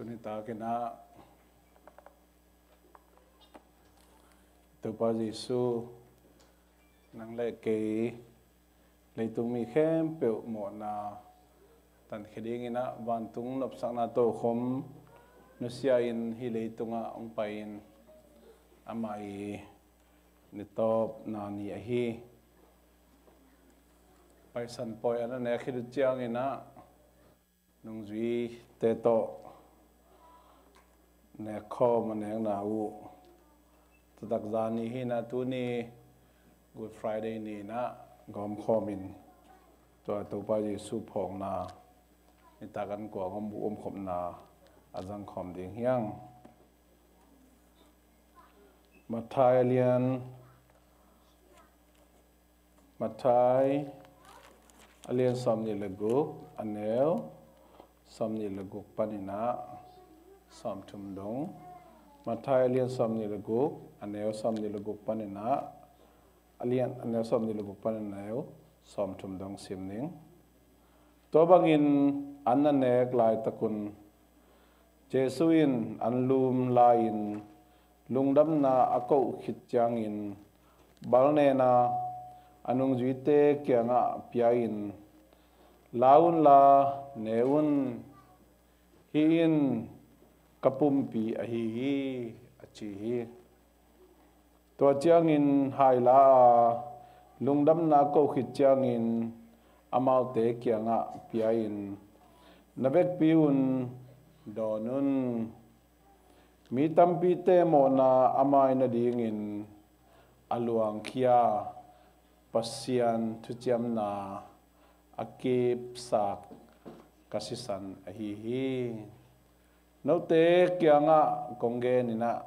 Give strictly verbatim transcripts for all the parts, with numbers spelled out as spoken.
Tuni takin ah Topa Jesu, nang le kei leitung mi khempeuh mawhna tankhia dingin ah vantung nopsakna tokhom nusia-in hih leitungah hong pai-in amah i ni tawpna ni ahi Paisan pawi an a nek khit uh ciangin ah nungzuite tawh nekkhawm a nekna uh. Tutak zan ni hi-in ah tuni Good Friday ni-in ah gawmkhawmin tua Topa Jesu phawkna nitak an kua om buh omkhopna a zangkhawm ding hi hang. Matthai a lian Matthai a lian sawmnih le guk, a neu sawmnih le guk panin ah sawmthum dong. Matthai a lian sawmnih le guk, a neu sawmnih le guk panin ah, a lian, a neu sawmnih le guk panin a neu sawmthum dong sim ning. Tua bangin an na nek laitakun Jesu in an lum la-in lungdamna a koh khit ciangin bal nen a, a nungzuite kiangah pia-in, "La unla, ne un, hih in ka pumpi ahi hi," a ci hi. Tua ciangin hai la a, lungdamna a koh khit ciangin amaute kiangah pia-in, "Na vekpi un, dawn un. Mi tampite mawhna a mai nadingin a luangkhia Pasian thuciamna a kipsak ka sisan ahi hi. Note kiangah kong gen in ah,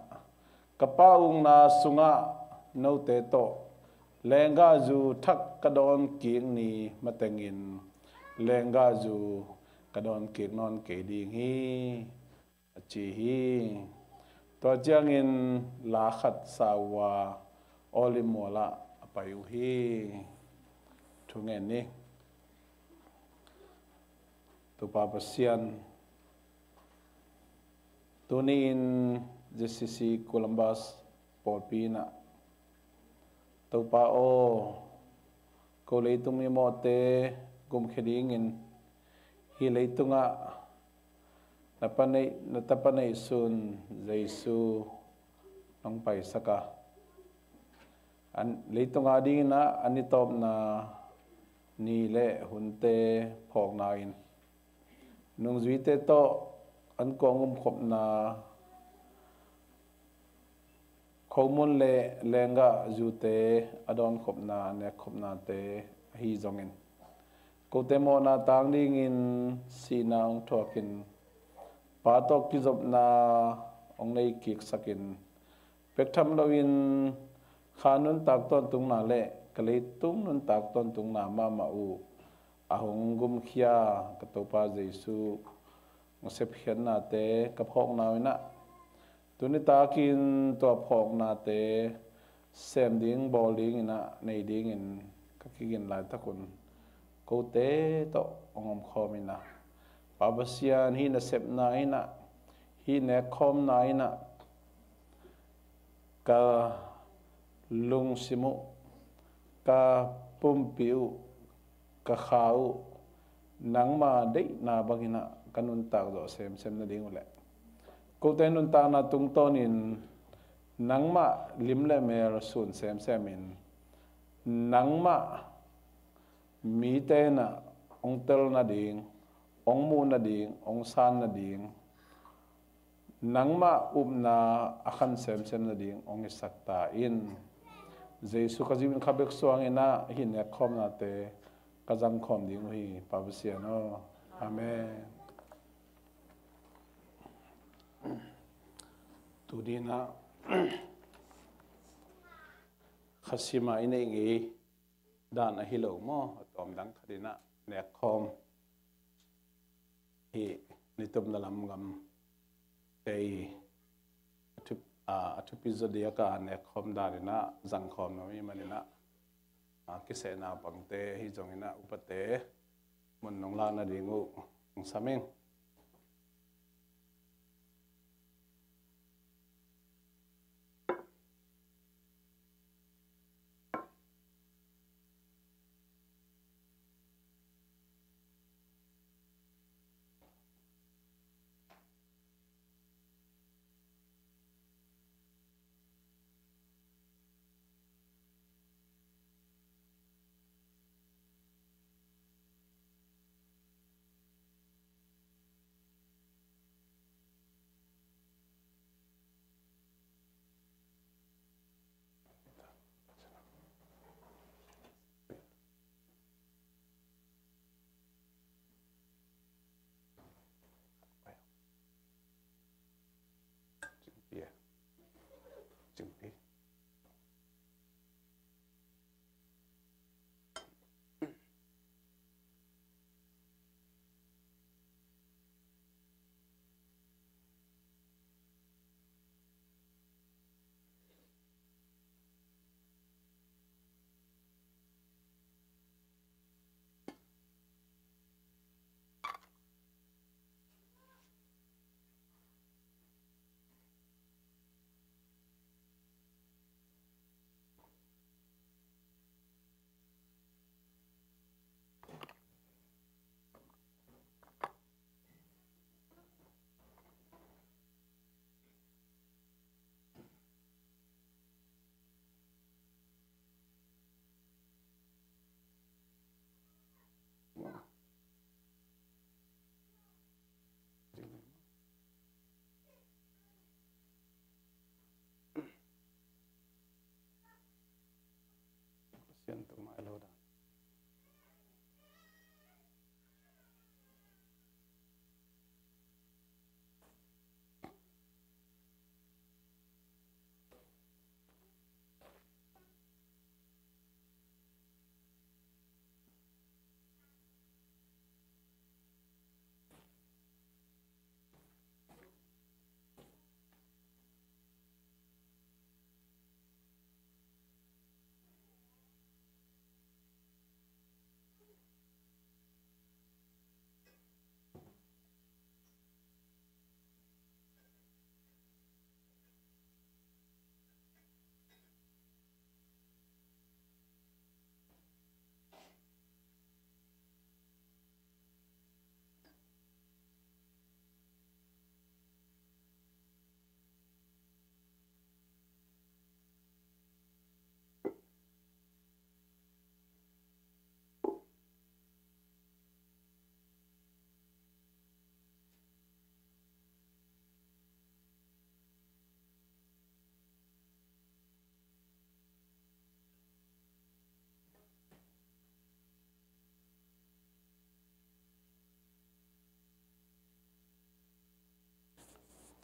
ka Pa ukna sungah note tawh lenggahzu thak ka dawn kik ni matengin lenggahzu ka dawn kik nawn kei ding hi," a ci hi. Tua ciangin la khat sa uh a Olive mualah a pai uh hi. Thu ngen ni. Topa Pasian, tuni-in J C C Columbus pawlpi in ah, Topa aw, ko leitung mimawhte gumkhia dingin hih leitungah na pa neih, na tapa neihsun Jesu nong paisak a, an, leitung adingin ah a ni tawpna ni le hunte phawkna in nungzuite tawh an kua omkhopna, khomun le lenggahzute a dawnkhopna, a nekkhopnate ahi zongin, kote mawhna tang dingin sihna hong thuakin, Pa tawh kizopna hong nei kiksakin, pektham loin kha nuntak tawntungna le ka leitung nuntak tawntungna mahmah uh a hong gumkhia ka Topa Jesu sepkhiatnate ka phawkna uh in ah, tuni takin tua phawknate sem ding, bawl dingin ah, nei dingin ka kigin laitakun kote tawh hong omkhawm in ah, Pa Pasian, hih nasepna in ah, hih nekkhawmna in ah ka lungsim uh, ka pumpi uh, ka kha uh nangma deihna bangin ah ka nuntak zawh semsem nading uh leh, kote nuntakna tungtawnin nangmah lim le mel sun semsemin, nangmah mite in ah hong tel nading, hong muh nading, hong san nading, nangmah upna a khan semsem nading hong hisak ta in. Jesu ka zui in kha bek suangin ah hih nekkhawmnate ka zangkhawm ding uh hi, Pa Pasian aw. Amen. Tuni in ah khasima i neih ngei dan ahi lo maw, a tawm dang khat in ah nekkhawm hi. Nitumna lam gam te i a thup-, a, a thupi zaw diak a nekkhawm dan in ah zangkhawm lo i hih manin ah, a, kisehna pangte ahi zongin ah upate mun nong lak nading uh hong sam ing. Sian tung mai lo dan.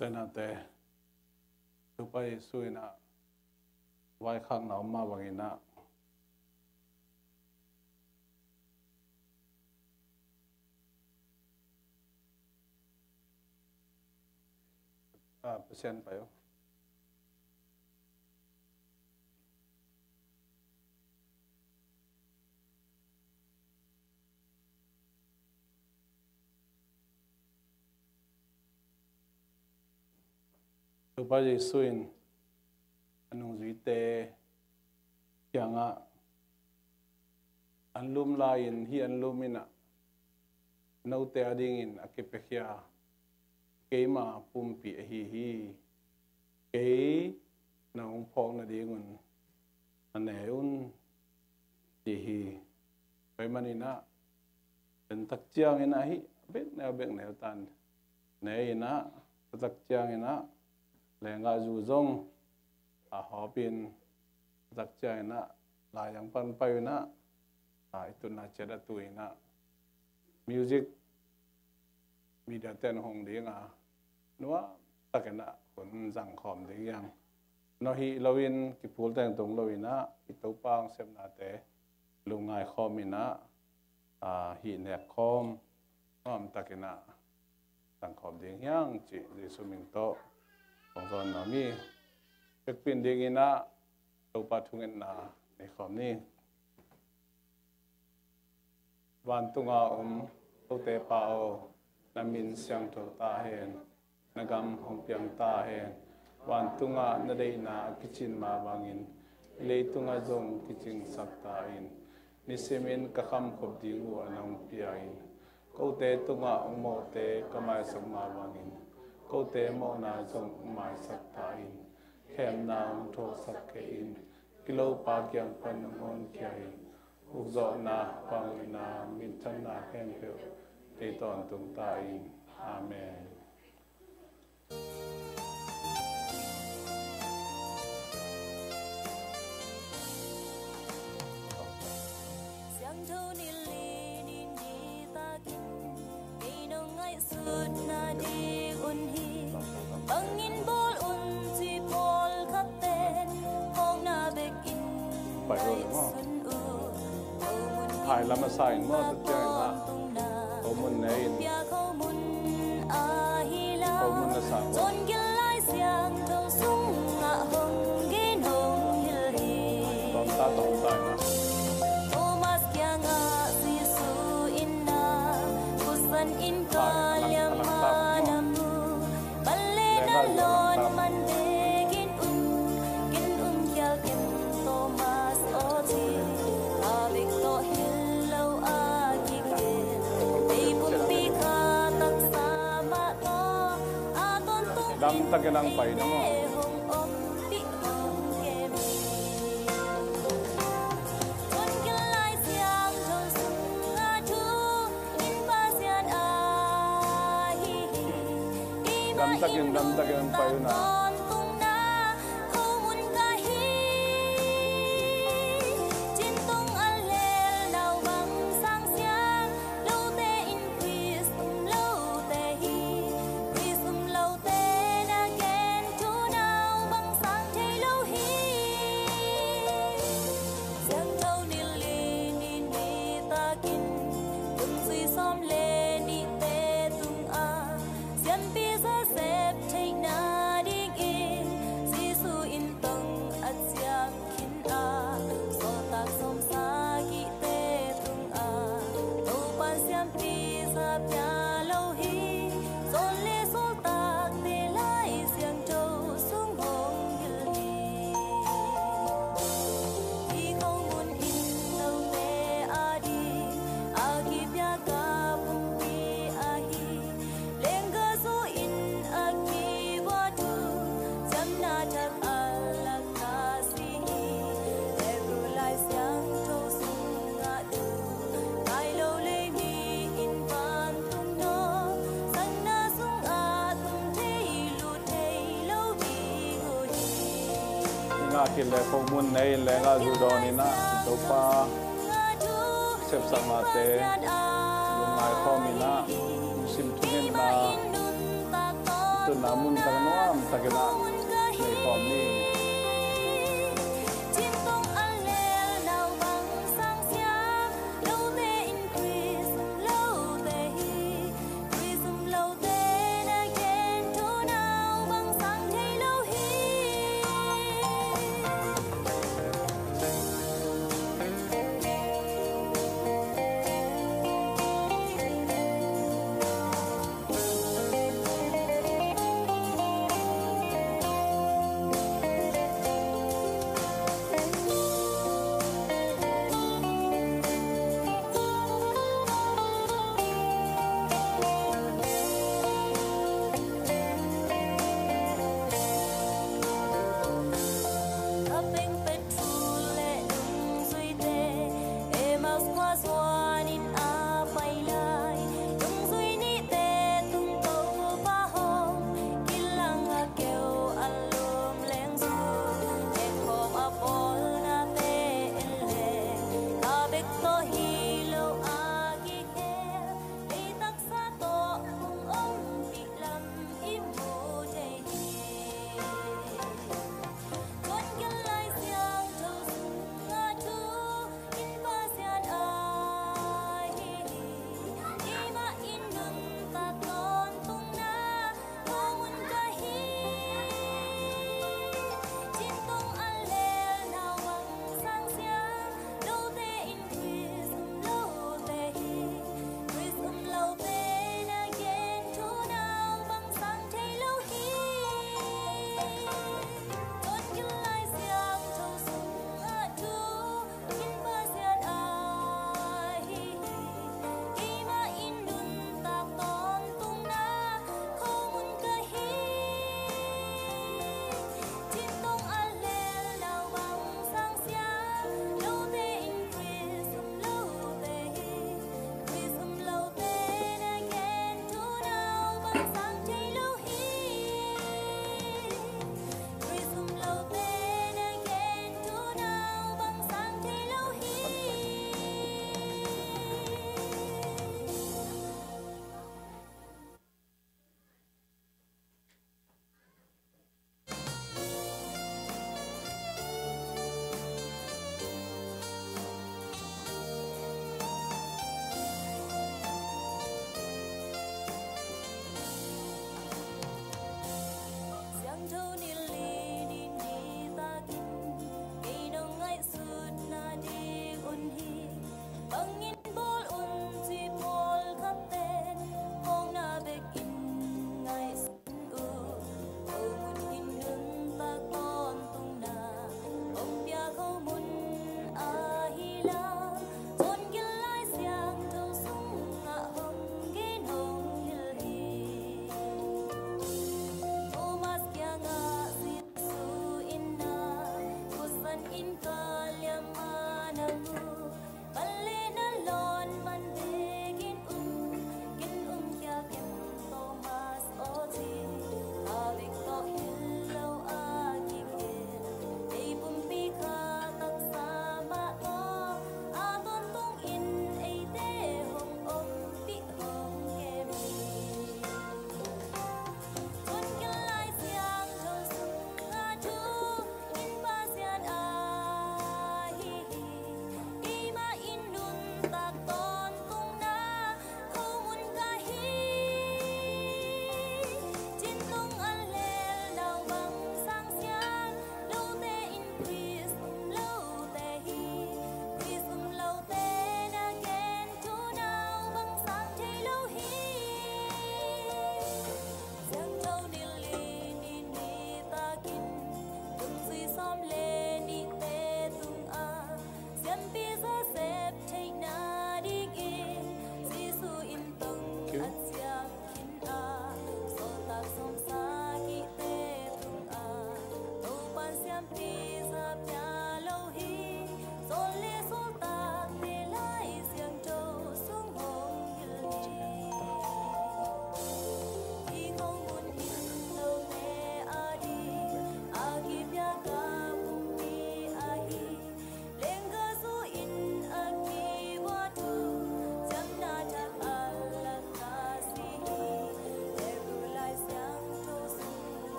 Tenate, Topa Jesu in ah vaikhakna om mah bangin ah, ah, Pasian pai uh. Topa Jesu in a nungzuite kiangah, "Anlum lai-in, hih anlum in ah note adingin a kipiakhia keima pumpi ahi hi. Kei na hong phawk nadingun na ne un," ci hi. Pai manin ah, en tak ciangin ah hih bek neu, bek neu tan ne in ah, tak ciangin ah lenggahzu zong a hawpin, tak ciangin ah laizang pan pai in ah, a i tutna ciat a tu in ah music media ten hong ding a, nuam takin ah hun zang khawm ding hi hang. Nuam hi loin, kiphul teng tung lo in ah, i Topa hong sepnate lungngai khawm in ah, a, hih nek khawm nuam takin ah zang khawm ding hi hang cih Jesu min tawh kong zawn nuam hi. Pekpin dingin ah Topa thungetna nei khawm ni. Vantunga om kote Pa aw, na min siangtho ta hen, na gam hong piang ta hen. Vantungah na deihna a kicin mah bangin, leitungah zong kicingsak ta in. Nisimin ka khamkhop ding uh a nong pia in, kote tungah hong mawhte ka maisak mah bangin, kote mawhna zong hong maisak ta in. Khemna hong thawhsak kei in, kilopa kiang pan hong honkhia in. Ukzawhna, vangliatna, minthanna khempeuh nei tawntung ta in. Amen. Siangtho ni li ni ni takin kei nong ngaihsutna ding un hi. Bangin bawl un ci pawlkhat pen kawkna bekin ngaihsun uh. Hai lam a sa in maw, tua ciangin ah ko mun nei in, ko mun a sa in maw. Tawm ta, tawm ta in ah. Thomas kiangah Jesu in na kusan in ka liam a na mu. Bang le na lawn man bekin un, ken um khial ken Thomas aw ci. A bek tawh hi lo a kigen, ei pumpi kha taksa mah tawh a tawntung dam takin ang pai na maw. Hong ompih hong kem hi. Tun ken Lai Siangtho sungah thu in Pasian ahi hi. Dam takin, dam takin ang pai un ah. Kileh khomun nei lengah zu dawn in ah Topa sepsaknate lungngai khawm in ah lungsim thungetna tunna mun tak nuam takin ah nei khawm ni.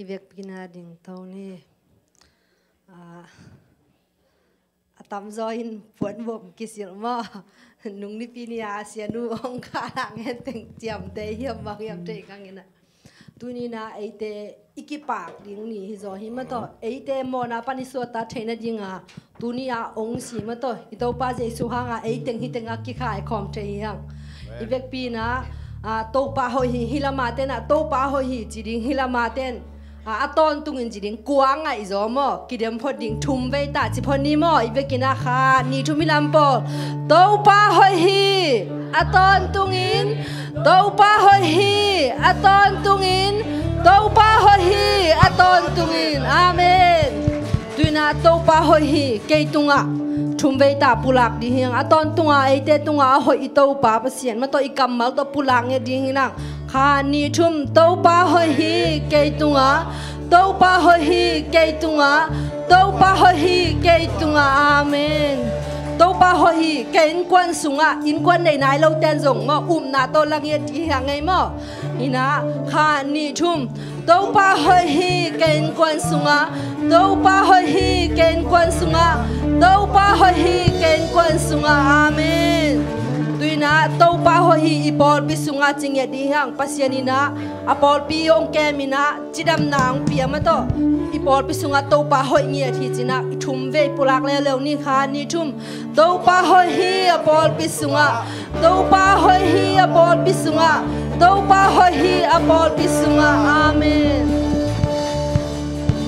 I vekpi-in a ding tho ni. A, a tamzaw in puanbawm kisil maw? Nung nipi ni a sianu hong kah a ngen teng ciamteh hiam bang hiam thei kang in a. Tuni-in a eite i kipak ding ni hi zaw hi mah tawh. Eite mawhna pan i suakta theihna ding a tuni-a hong si mah tawh, i Topa Jesu hangah ei teng hih tengah kikhai khawm thei hi hang. I vekpi-in a, a, Topa hoih hi, hih lamah ten a, Topa hoih hi ci ding, hih lamah ten a, a tawntungin ci ding, kua ngaihzaw maw, kidem phot ding, thum vei ta ci phot ni maw. I vekin a, khat, nih, thum, hih lam pawl. Topa hoih hi, a tawntungin. Topa hoih hi, a tawntungin. Topa hoih hi, a tawntungin. Amen. Tuni-in a Topa hoih hi kei tungah thum vei ta pulak ding hi hang. A tawntung a eite tungah a hoih i Topa Pasian mah tawh i kammal tawh pulak ngiat ding hi hang. Khat, nih, thum. Topa hoih hi kei tungah. Topa hoih hi kei tungah. Topa hoih hi kei tungah. Amen. Topa hoih hi. Kei innkuan sungah, innkuan nei nai lo ten zong maw, upna tawh la ngiat ding hi hang ei maw. Hi-in a, khat, nih, thum. Topa hoih hi kei innkuan sungah. Topa hoih hi kei innkuan sungah. Topa hoih hi kei innkuan sungah. Amen. Tuni-in a Topa hoih hi i pawlpi sungah ci ngiat ding hi hang. Pasian in a, a pawlpi hong kem in a, cidamna hong pia mah tawh, i pawlpi sungah Topa hoih ngiat hi ci-in a, i thum vei pulak leuleu ni. Khat, nih, thum. Topa hoih hi a pawlpi sungah. Topa hoih hi a pawlpi sungah. Topa hoih hi a pawlpi sungah. Amen.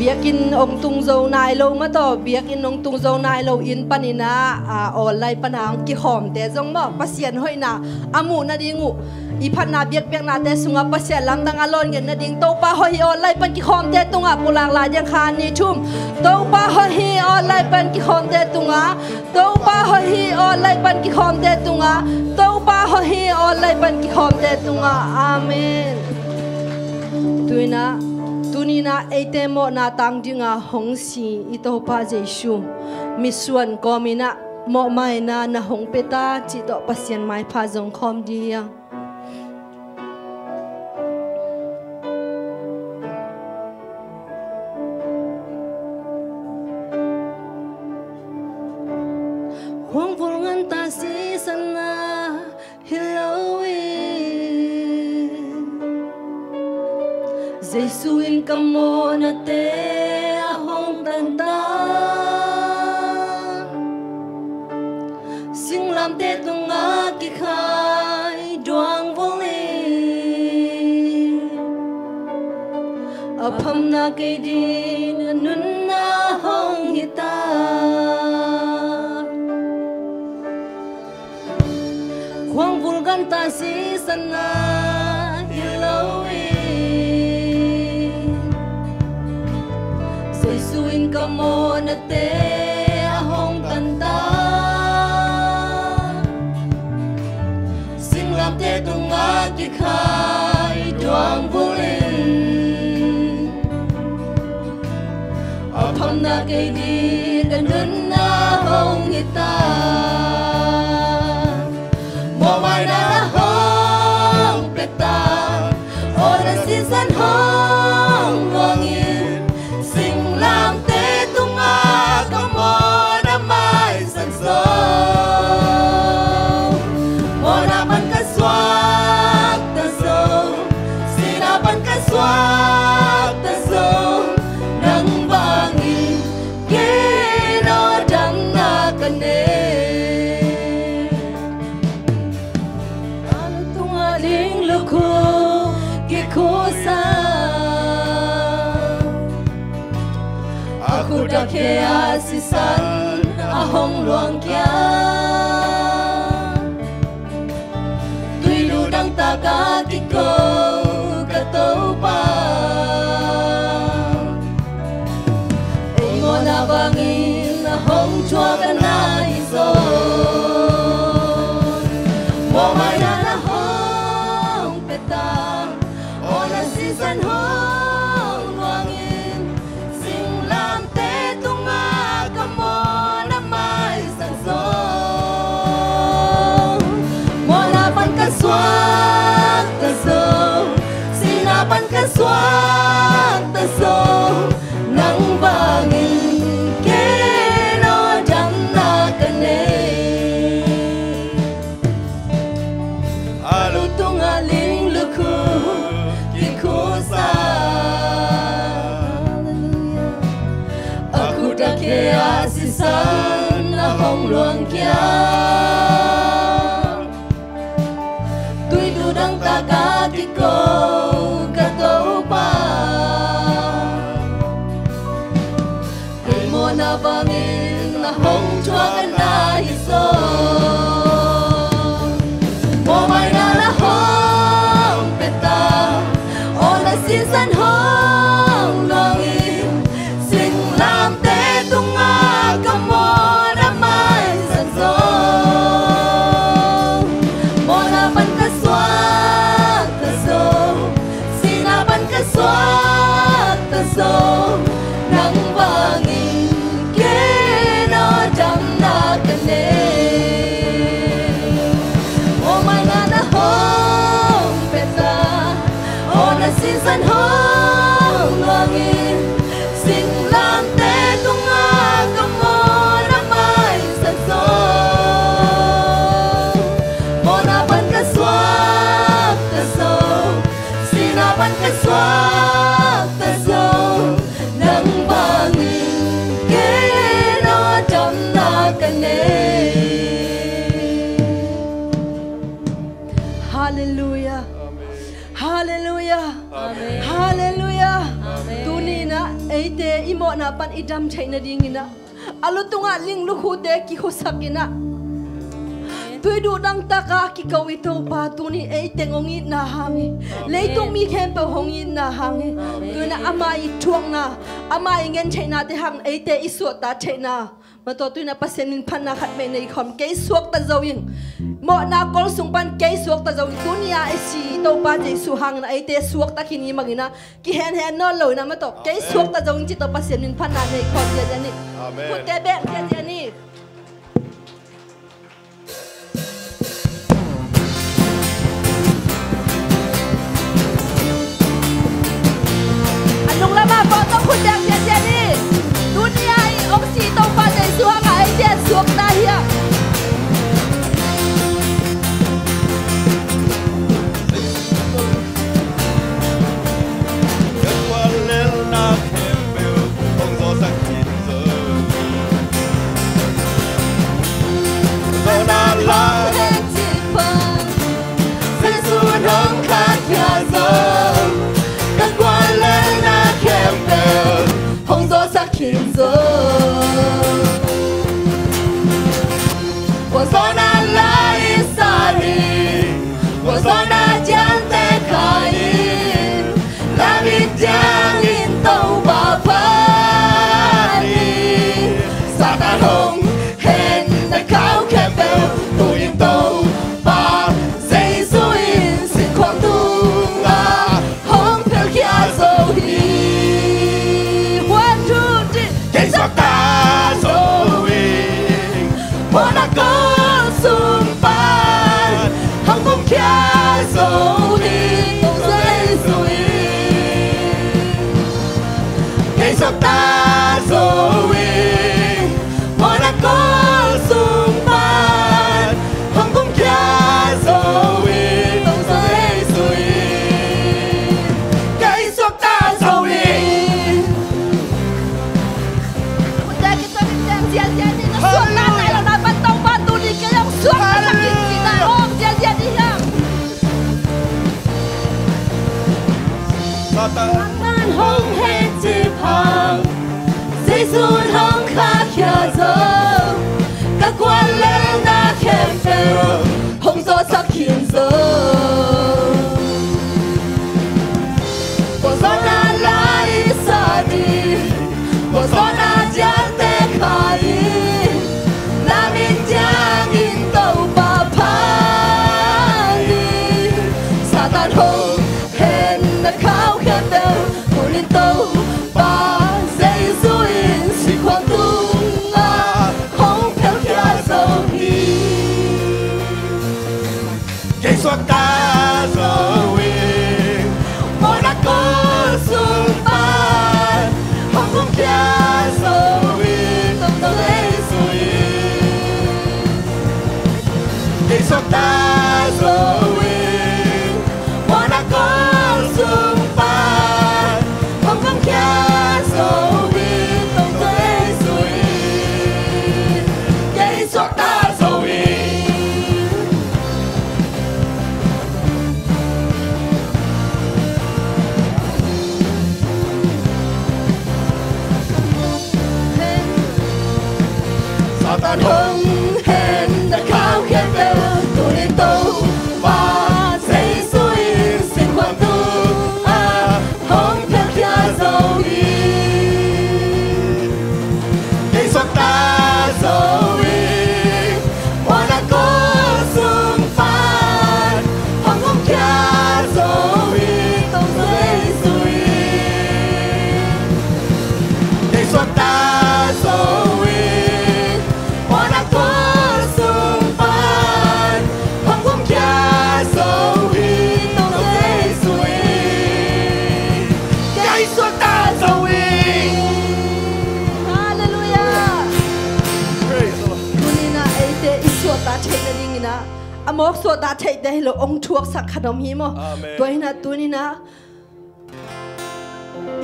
Biakinn hong tung zo nai lo mah tawh, biakinn hong tung zo nai lo inn panin a, a, online pan a hong kikhawmte zong maw, Pasian hoihna a muh nading uh, i phatna biakpiaknate sungah Pasian lamdang a lawn ngiat nading, Topa hoih hi online pan kikhawmte tungah pulak lai ding. Khat, nih, thum. Topa hoih hi online pan kikhawmte tungah. Topa hoih hi online pan kikhawmte tungah. Topa hoih hi online pan kikhawmte tungah. Amen. Tuni-in a, tuni-in a eite mawhna tang ding a hong si i Topa Jesu, mitsuan kawmin a, mawhmaina na hong pia ta cih tawh Pasian maipha zong khawm ding hi hang. Khuangvul nganta sisanna hi lo in, Jesu in ka mawhnate a hong tan ta. Singlamteh tungah kikhai duangvul in, a phamna kei ding a nunna hong hi ta. Khuangvul ganta sisanna hi lo in, Jesu in ka mawhnate a hong tan ta. Singlamteh tungah kikhai duangvul in, a phamna kei ding a nunna hong hi ta. Mawhmaina na hong pia ta. Aw na sisan hong luang in, singlamteh tungah ka mawhna maisak zo. Mawhna pan ka suakta zo, sihna pan ka suakta zo, nang bangin kei in aw damna ka nei. A na tungah ding lukhu kikhusa, a khut a khe a sisan a hong luang kia. Tui lu dangtak a kiko ka Topa, ei mawhna bangin a hong thuak a na hi zaw. Mawhmaina na hong pia ta. Aw na sisan hong luang in, singlamteh tungah ka mawhna maisak zo. Mawhna pan ka suakta zo, sihna pan ka suakta Halleluiah. Halleluiah. Halleluiah. Tuni in ah eite i mawhna pan i dam theih nadingin ah a lu tungah ling lukhute kikhuasak in ah tui duh dangtak a kiko i Topa tuni ei teng hong itna hang hi. Leitung mi khempeuh hong itna hang hi. Tu in ah ama i thuakna, ama i ngen theihnate hang eite i suahtak theihna mah tawh tu in ah Pasian min phatna khat mah nei khawm, kei suakta zo ing. Mawhna kol sung pan kei suakta zo ing. Tuni a i si Topa Jesuh hangin ah eite suakta khin i mang in ah kihenhen nawn lo in ah mah tawh kei suakta zo ing ci tawh Pasian min phatna nei khawm ziahziah ni. Khutte beng ziahziah ni. A nung lamah pawh tawh khut beng ziahziah ni. Tuni a i hong si Topa Jesuh hangah eite suakta hi a. Ka guallelhna khempeuh hong zawhsak khin zo. Zawhna la Jesuh in hong khahkhia zo. Ka guallelhna khempeuh hong zawhsak khin zo. Tua zawhna la i sa hi. Tua zawhna ciangte khai in, lam in ciangin Topa phat hi. Satan hong henna khau khempeuh tu in Topa Jesuh in sinkhuak tungah hong phelkhia zo hi. One, two, three. Kei suakta zo ing. Mawhna kol sung pan hong kumkhia zo hi. Kei suakta zo ing. Mawhna kol sung pan hong kumkhia zo hi. Kei suakta zo hi. Khutte kituak in teng ziahziah ni. Na suahna nai lo na pan Topa tuni kei hong suakta sak hi ci-in ah hong ziahziah ni hiam. Satan hong hencip hang Jesuh in hong khahkhia zo. Ka guallelhna khempeuh hong zawhsak khin zo. Tua zawhna la i sa hi. Tua zawhna ciangte khai in, lam in ciangin Topa phat hi. Satan hong henna khau khempeuh tu in Topa Jesuh in sinkhuak tungah hong phelkhia zo hi. Kei suakta zo ing. Mawhna kol sung pan hong kumkhia zo hi. Kei suakta zo ing. Mawhna kol sung pan hong kumkhia zo hi. Kei suakta zo ing. Satan hong henna khau khempeuh tu in Topa Jesuh in sinkhuak tungah hong phelkhia zo hi. Kei suakta zo ing. Mawhna kol sung pan hong kumkhia zo hi. Tong zo Jesuh in. Kei suakta zo ing. Mawhna kol sung pan hong kumkhia zo hi. Tong zo Jesuh in. Kei suakta zo ing. Halleluiah. Praise the Lord. Tuni in ah eite i suahtak theih nadingin ah a mawk suahtak theihte hi lo, hong thuaksak khat om hi maw? Amen. Tua hi in ah tuni in ah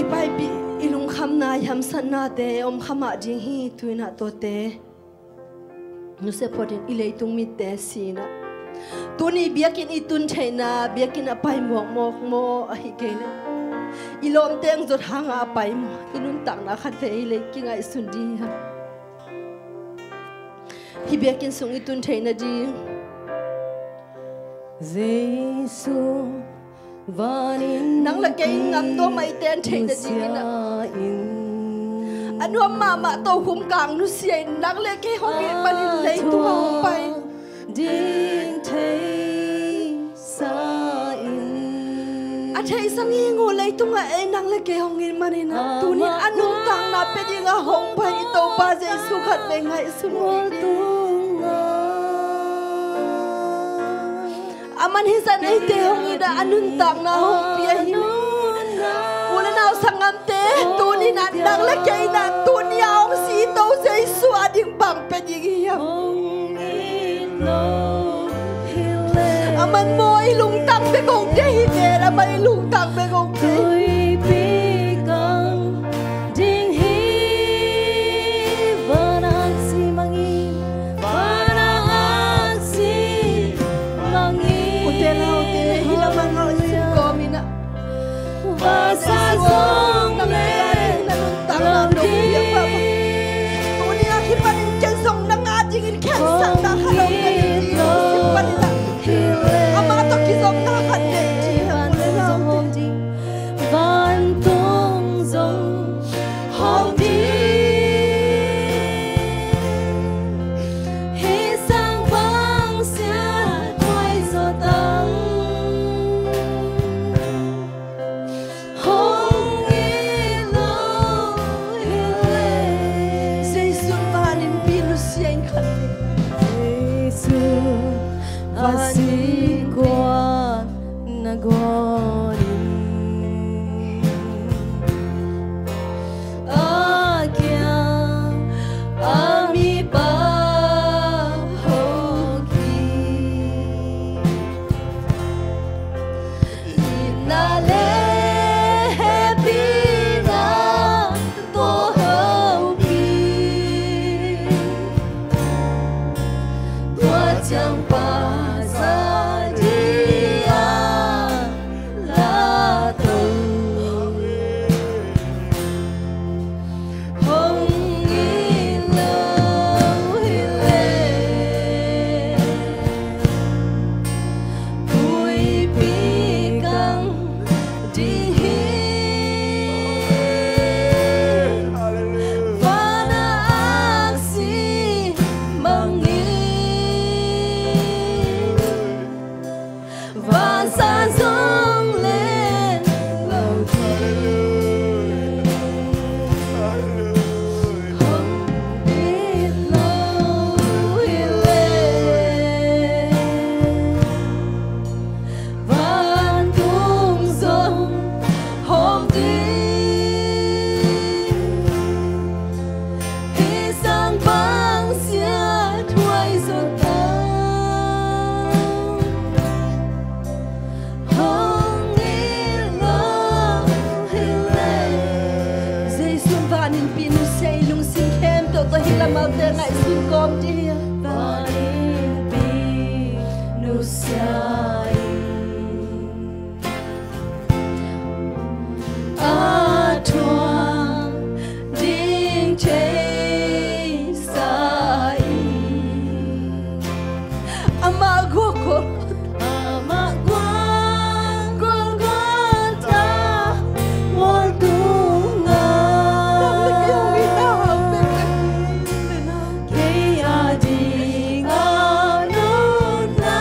i paipih, i lungkhamna, i hamsatnate om kha mah ding hi. Tu in ah tuate nusia phot in, i leitung mitte si in ah Tuni biakinn i tun theihna, biakinn a pai mawkmawk maw, ahih kei leh i lawmte hong zot hangah a pai maw, i nuntakna khatvei leh kingaihsun ding hiam? Hih biakinn sung i tun theihna ding Jesu, nang le kei in ngam nuam mah i ten theihna dingin ah, a nuam mahmah tokhom kang nusia in, nang le kei hong it manin leitung ah hong pai. A theihsa nging uh, leitung ah ei nang le kei hong it manin ah, tuni a nuntakna pia dingin hong pai i Topa Jesu khatvei ngaihsun uh hi. Aman hih zan eite hong it a, a nuntakna hong pia hi. U le nau sanggamte, tuni-in ah nang le kei in ah, tuni a hong si i To Jesu a ding bang pia ding i hiam? Aman maw i lungtang bek hong deih hi ven, aman i lungtang bek hong deih. Ding hi, van aksi mangin, van aksi mangin. Ute naute, hih lamah ngaihsun kawm in ah, Topa Jesu aw, nang a dingin na nuntakna nong piak pahpah. Tuni a kipanin ken zong nang a dingin khensatna khat hong nei in, Jesu panin ah, amah tawh kizopna khat nei in, ute naute. Vantung zong hong ding. Hih sang bang siathuai zaw tang. Hong it lo hi leh. Jesu van innpi nusia in khat. Jesu van innpi kua na guan in, a kiang a mipa hong kik. Itna le hehpihna tawh hopih. Tua ciang Pasian a la to. Hong it lo hi leh, puipi kang ding hi. Van a aksi mangin, vansan zong len lo ding. Hong it lo hi leh, vantung zong hong ding. Hih sang bang siathuai zaw tang. Hong it lo hi leh. Jesu van innpi nusia in, lungsim khempeuh tawh hih lamah ngaihsun kawm dih. Van innpi nusia in, a thuak ding theisa in, amah guak Gol-, amah guak Golgotha mual tungah. Kei a ding a nunna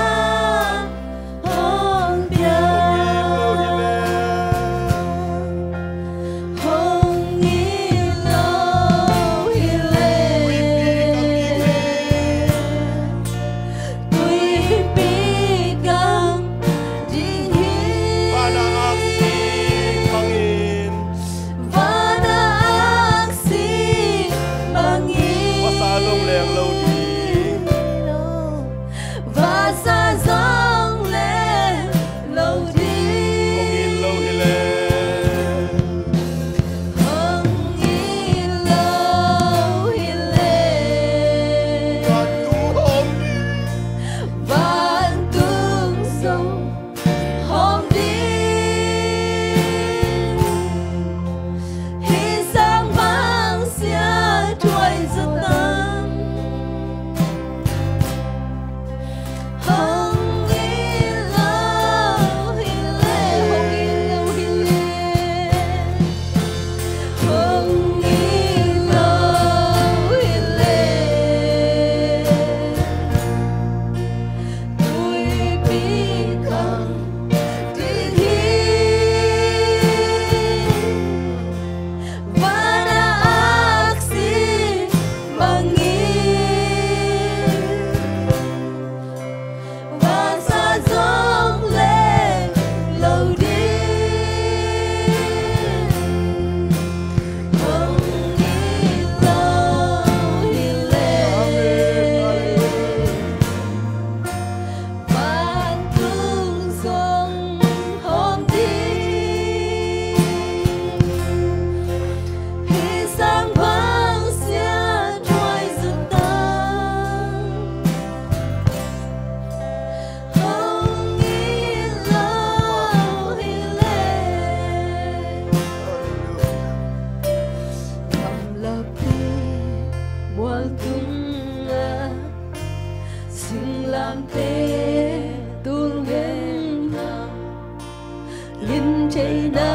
theihna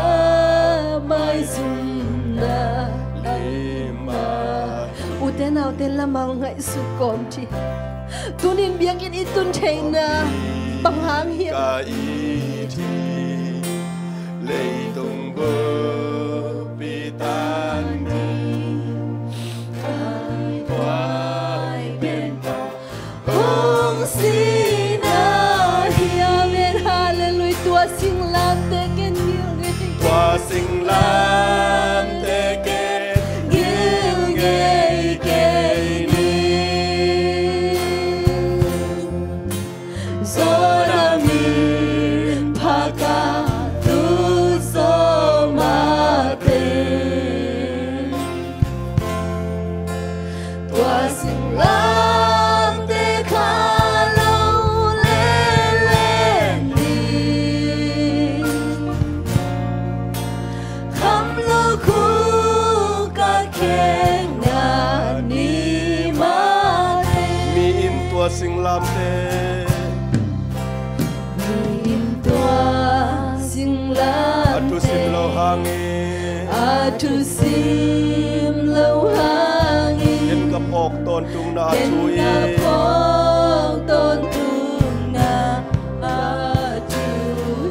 maizumna i mah. Ute naute, lamang ngaihsut kawm ci. Tunin biakinn i tun theihna bang hang hiam? Ka it hi, leitung buppi tan ding, ka buai pen Pa hong sihna hi. Amen. Halleluiah. Tua singlamteh ken gil ngei. Tua singlamteh ken gil ngei kei ni. Zona min pha ka tu zo mah teh. Tua singlamteh kha lo lelen ni. Kham lukhu ka khekna ni mah teh. Mi in tua singlamteh, mi in tua singlamteh a thusim lo hangin, a thusim lo hangin, ken ka phawk tawntungna a thu hi. Ken ka phawk tawntungna a thu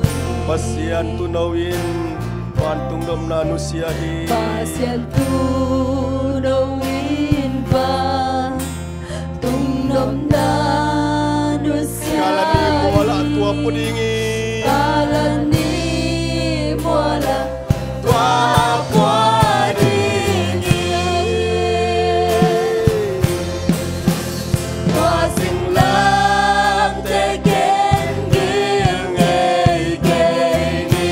hi. Pasian Tuuno in vantung nopna nusia hi. Pasian Tuuno in vantung nopna nusia hi. Kal a ni mual ah tua pua ding hi. Kal a ni mual ah tua pua ding hi. Tua singlamteh ken gil ngei kei ni.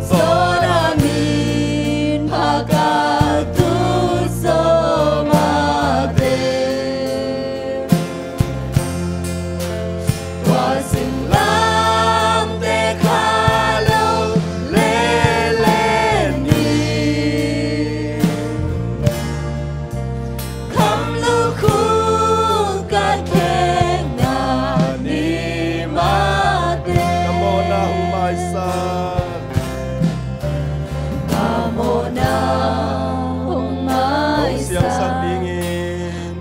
Zona min pha ka tu zo mah teh. Tua singlamteh kha lo lelen ni. Kham lukhu ka khekna ni mah teh. Ka mawhna hong maisak. Ka mawhna hong maisak. Hong siangsak ding hi.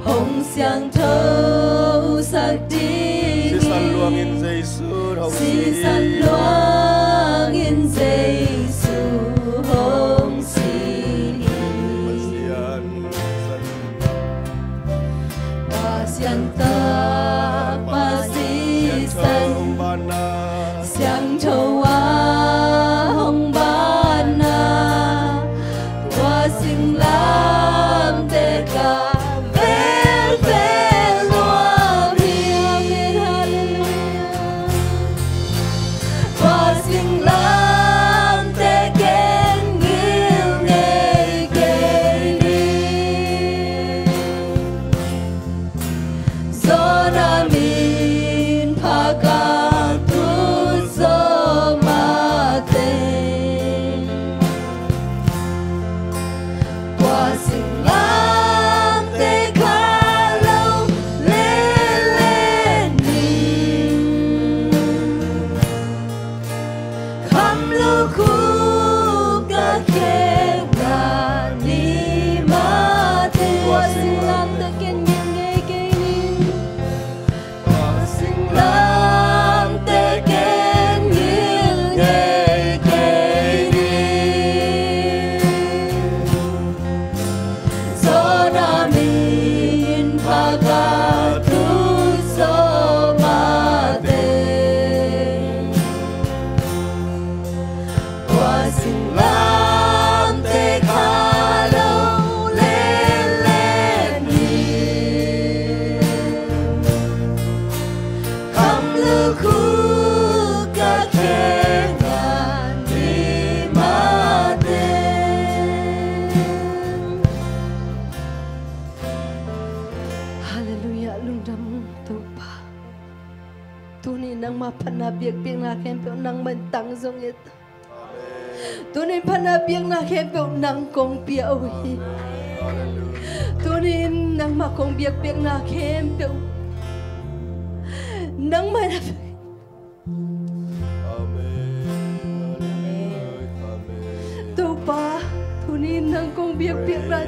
Hong siangthosak ding hi. Sisan luangin Jesu hong si hi. Sisan luangin Jesu hong si hi. Pasian, Pasian Tapa Sisan, Siangtho hong banna, Siangtho a hong banna, tua singlamteh ka velvel nuam hi. Amen. Halleluiah. Tua singlamteh ken gil ngei kei ni. Zona min pha ka tu zo mah teh. Tua singlamteh kha lo lelen ni. Kham lukhu ka khekna ni mah teh. Tua singlamteh ken gil ngei kei ni. Tua singlamteh ken gil ngei kei ni. Zona min pha ka tu zo mah teh. Tua singlamteh kha lo lelen ni. Kham lukhu ka khekna ni mah teh. Halleluiah, lungdam Topa. Tuni nangmah phatna biakpiakna khempeuh nangmah in tang zong et. Tuni phatna biakna khempeuh nang kong pia uh hi. Tuni in nangmah kong biakpiakna khempeuh nangmah in Nang kong biakpiakna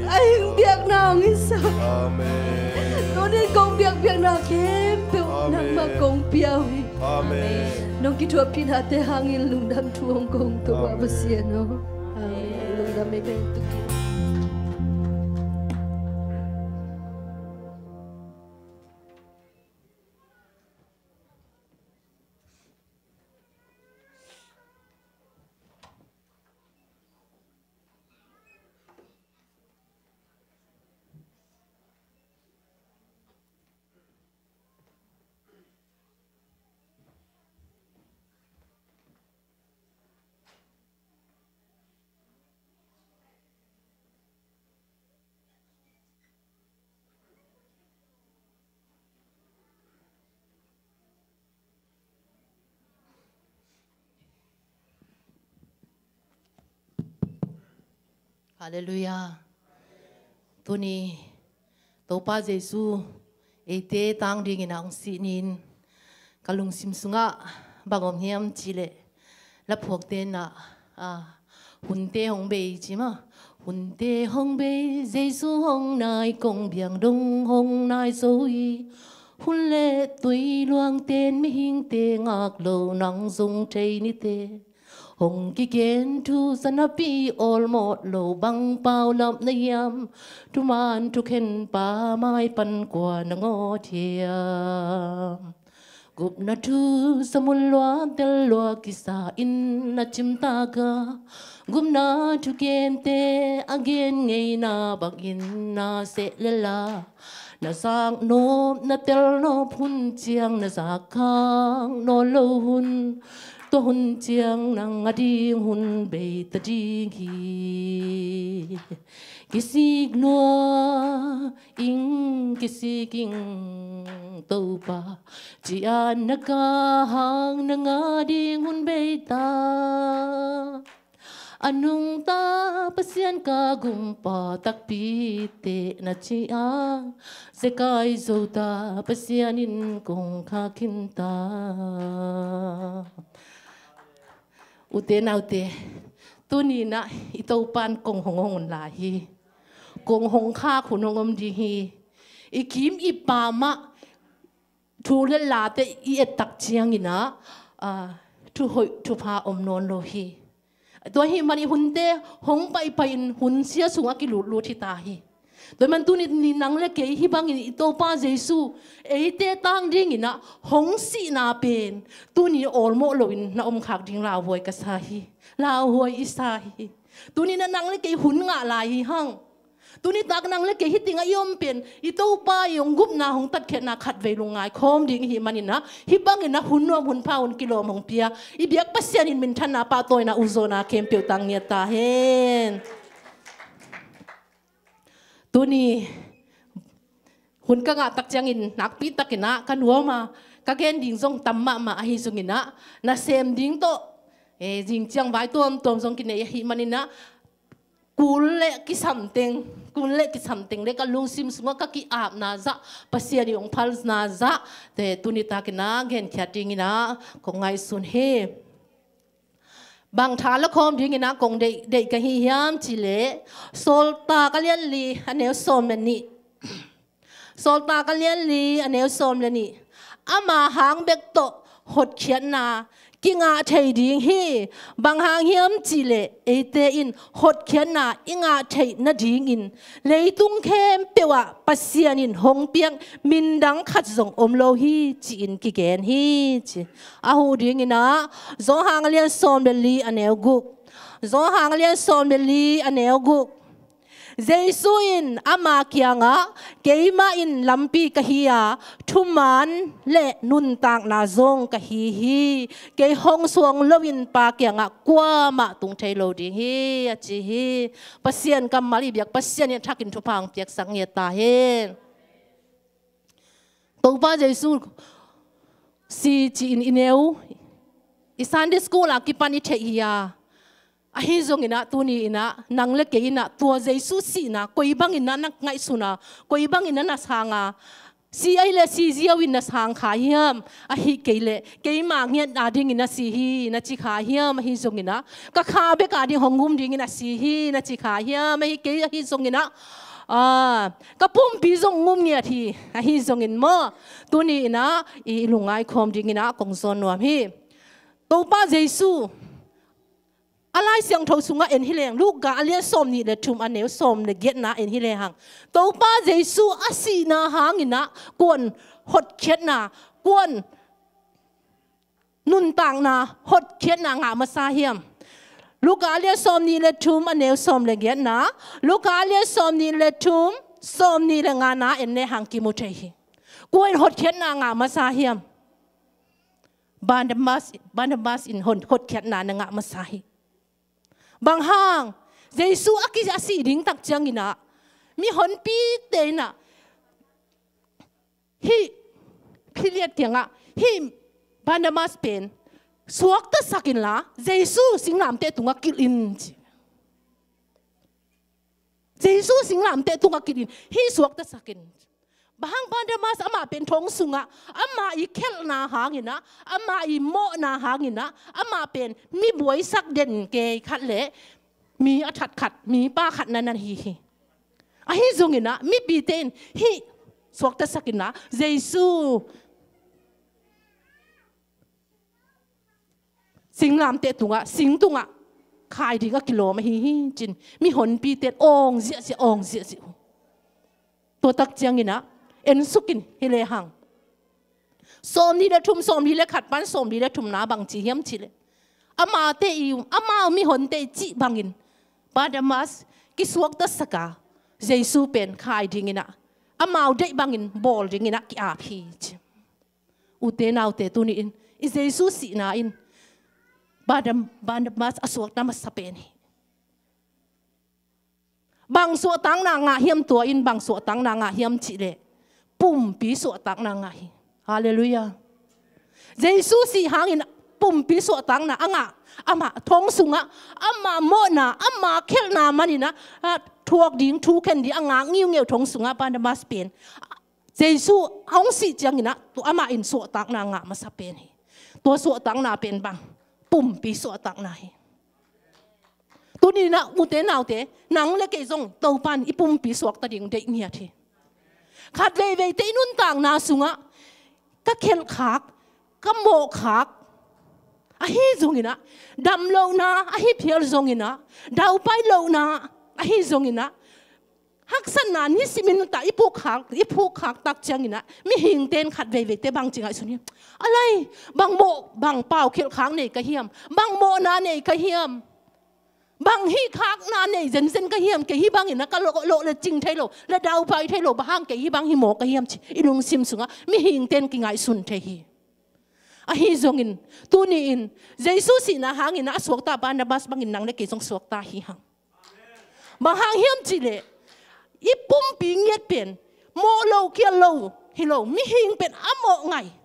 a hing biakna hong hi sa. Amen. Tunin kong biakpiakna khempeuh, amen, nangmah kong pia uh hi. Amen. Nong kithuahpihnate hangin lungdam thu hong kong, Topa, amen, Pasian aw. Amen. Lungdam ei, beng tukin. Halleluiah. Tuni Topa Jesu eite tang dingin a hong sih ni-in ka lungsim sungah bang om hiam cih leh, laphuakte in ah, ah, hunte hong bei ci maw. Hunte hong bei, Jesu hong nai, kong biang dong hong nai zo hi. Hun le tui luangte in mihingte ngak lo, nang zong thei ni teh. Hong kigen thu za napi awlmawh lo, bang paulap na hiam? Thuman thukhenpa mai pan kua na ngawt hiam? Gupna thu za mun lua, tel lua kisa in na cimtak a, gupna thugente a gen ngeina bangin na seh lel a, na zak nop, na tel nop hun ciang, na zak khak nawn lo hun, tua hun ciang nang a ding hun bei ta ding hi. Kisik lua ing, kisik ing Topa, ci-a na kah hang nang a ding hun bei ta. A nungta Pasian ka gumpa takpi teh na ci-a, zekai zo ta, Pasian in kong khak khin ta. Ute naute, tuni-in ah i Topa in kong hong hong lai hi. Kong hong khak hun hong om ding hi. I kim i pam ah thu le late i et tak ciangin ah, ah, thuhoih thupha om nawn lo hi. Tua ahih manin hunte hong paipai-in hun sia sungah kilutlut hi ta hi. Tua ahih manin tuni-in nang le kei hih bangin i Topa Jesu eite tang dingin ah hong sihna pen tuni awlmawh loin na om khak ding lauhuai ka sa hi. Lauhuai i sa hi. Tuni-in ah nang le kei hun ngah lai hi hang. Tuni tak nang le kei hih tengah i om pen i Topa i hong gupna, hong tatkhiatna khatvei lungngai khawm ding i hih manin ah, hih bangin ah hun nuam hun pha, hun kilawm hong pia i biak Pasian in minthanna, pahtawina, ukzawhna khempeuh tang ngiat ta hen. Tuni hun ka ngah tak ciangin nakpi takin ah ka nuam a, ka gen ding zong tam mahmah ahi zongin ah, nasem ding tawh, eh, zing ciang vai tuamtuam zong kinei ahih manin ah, kul le kisam teng, kul le kisam teng le ka lungsim sungah ka ki-apna zah, Pasian i hong phalna zah te tuni takin ah genkhiat dingin ah kong ngaihsun hi. Bang tha la khawm dingin ah kong deih, deih ka hi hiam cih leh, Sawltak a lian li a neu sawm le nih. Sawltak a lian li a neu sawm le nih. Ama hang bek tawh hotkhiatna kingah thei ding hi. Bang hang hiam cih leh eite in hotkhiatna i ngah theih nadingin leitung khempeuh ah Pasian in hong piak min dang khat zong om lo hi, ci-in kigen hi, ci. A huh dingin ah Johan a lian sawm le li a neu guk. Johan a lian sawm le li a neu guk. Jesu in ama kiangah, "Keimah in lampi ka hi a, thuman le nuntakna zong ka hi hi. Kei hong suang loin Pa kiangah kuamah tung thei lo ding hi," a ci hi. Pasian kammal i biak Pasian in a thakin thupha hong piaksak ngiat ta hen. Topa Jesu si ci-in i neu, i Sunday school a kipan i theih hi a, ahi zongin ah tuni-in ah nang le kei in ah tua Jesu sihna koi bangin ah na ngaihsun a, koi bangin ah na sang a, Si ahih leh si ziau in na sang kha hiam? Ahih kei leh keima ngiatna dingin a si hi na ci kha hiam? Ahi zongin ah ka kha bek a ding hong um dingin a si hi na ci kha hiam? Ahih kei, ahi zongin ah, ah, ka pumpi zong um ngiat hi. Ahi zongin maw, tuni in ah i lungngai khawm dingin ah kong zawn nuam hi. Topa Jesu a Lai Siangtho sungah en hi leng, Luka a lian sawm nih le thum, a neu sawm le giatna en hi lehang, Topa Jesu a sihna hangin ah kuan hotkhiatna, kuan nuntakna hotkhiatna ngah masa hiam? Luka a lian sawm nih le thum, a neu sawm le giatna. Luka a lian sawm nih le thum, sawm nih le ngana en lehang kimu thei hi. Kuan hotkhiatna ngah masa hiam? Barnabas, Barnabas in hon, hotkhiatna na ngah masa hi. Bang hang? Jesu a ki, a sih ding tak ciangin ah mihonpite in ah hih Pilat kiangah, hih Barnabas pen suaktasak inla, Jesu singlamteh tungah kilh in ci. Jesu singlamteh tungah kilh in, hih suaktasak in. Bang hang? Barnabas amah pen thong sungah ama i khelhna hangin ah, ama i mawhna hangin ah, amah pen mi buaisak den kei khat le mi a that khat, mipa khat na na hi hi. Ahi zongin ah mipite in hih suaktasak inla, Jesu singlamteh tungah, sing tungah khai ding a kilawm ahi hi ci-in mihonpite in awng ziahziah, awng ziahziah uh. Tua tak ciangin ah en suk in hi lehang, sawm nih le thum, sawm li le khat pan sawm li le thumna bang ci hiam cih leh, amate i, amau mihonte i cih bangin Barnabas kisuaktasak a, Jesu pen khai dingin ah, amau deih bangin bawl dingin ah ki-ap hi ci. Ute naute, tuni-in i Jesu sihna in Barnabas a suakta masa pen hi. Bang suahtakna ngah hiam? Tua in bang suahtakna ngah hiam cih leh pumpi suahtakna ngah hi. Halleluiah. Jesu sih hangin pumpi suahtakna a ngah, amah thong sungah ama mawhna, ama khelhna manin ah, a thuak ding, thu khen ding a ngak ngiungeu thong sungah Barnabas pen Jesu hong sih ciangin ah tua amah in suahtakna ngah masa pen hi. Tua suahtakna pen bang? Pumpi suahtakna hi. Tuni-in ah ute naute, nang le kei zong Topa in i pumpi suakta ding deih ngiat hi. Khat veiveite i nuntakna sungah ka khelhkhak, ka mawhkhak, ahi zongin ah damlohna ahi phial zongin ah, daupai lohna ahi zongin ah, haksatna nisimin ta i phukkhak, i phukkhak tak ciangin ah mihingte in khat veiveite bang ci ngaihsun hiam? A lai, bang mawh, bang pau khelhkhak nei ka hiam? Bang mawhna nei ka hiam? Bang hihkhakna nei zenzen ka hiam? Kei hih bangin ah ka loh, loh le cing thei lo, le daupai thei lo, bang hang kei hih bang hi maw ka hiam ci i lungsim sungah mihingte in kingaihsun thei hi. Ahi zongin tuni-in Jesu sihna hangin ah a suakta Barnabas bangin nang le kei zong suakta hi hang. Bang hang hiam cih leh i pumpi ngiat pen mawh lo, khial lo hi lo, mihing pen a mawh ngai.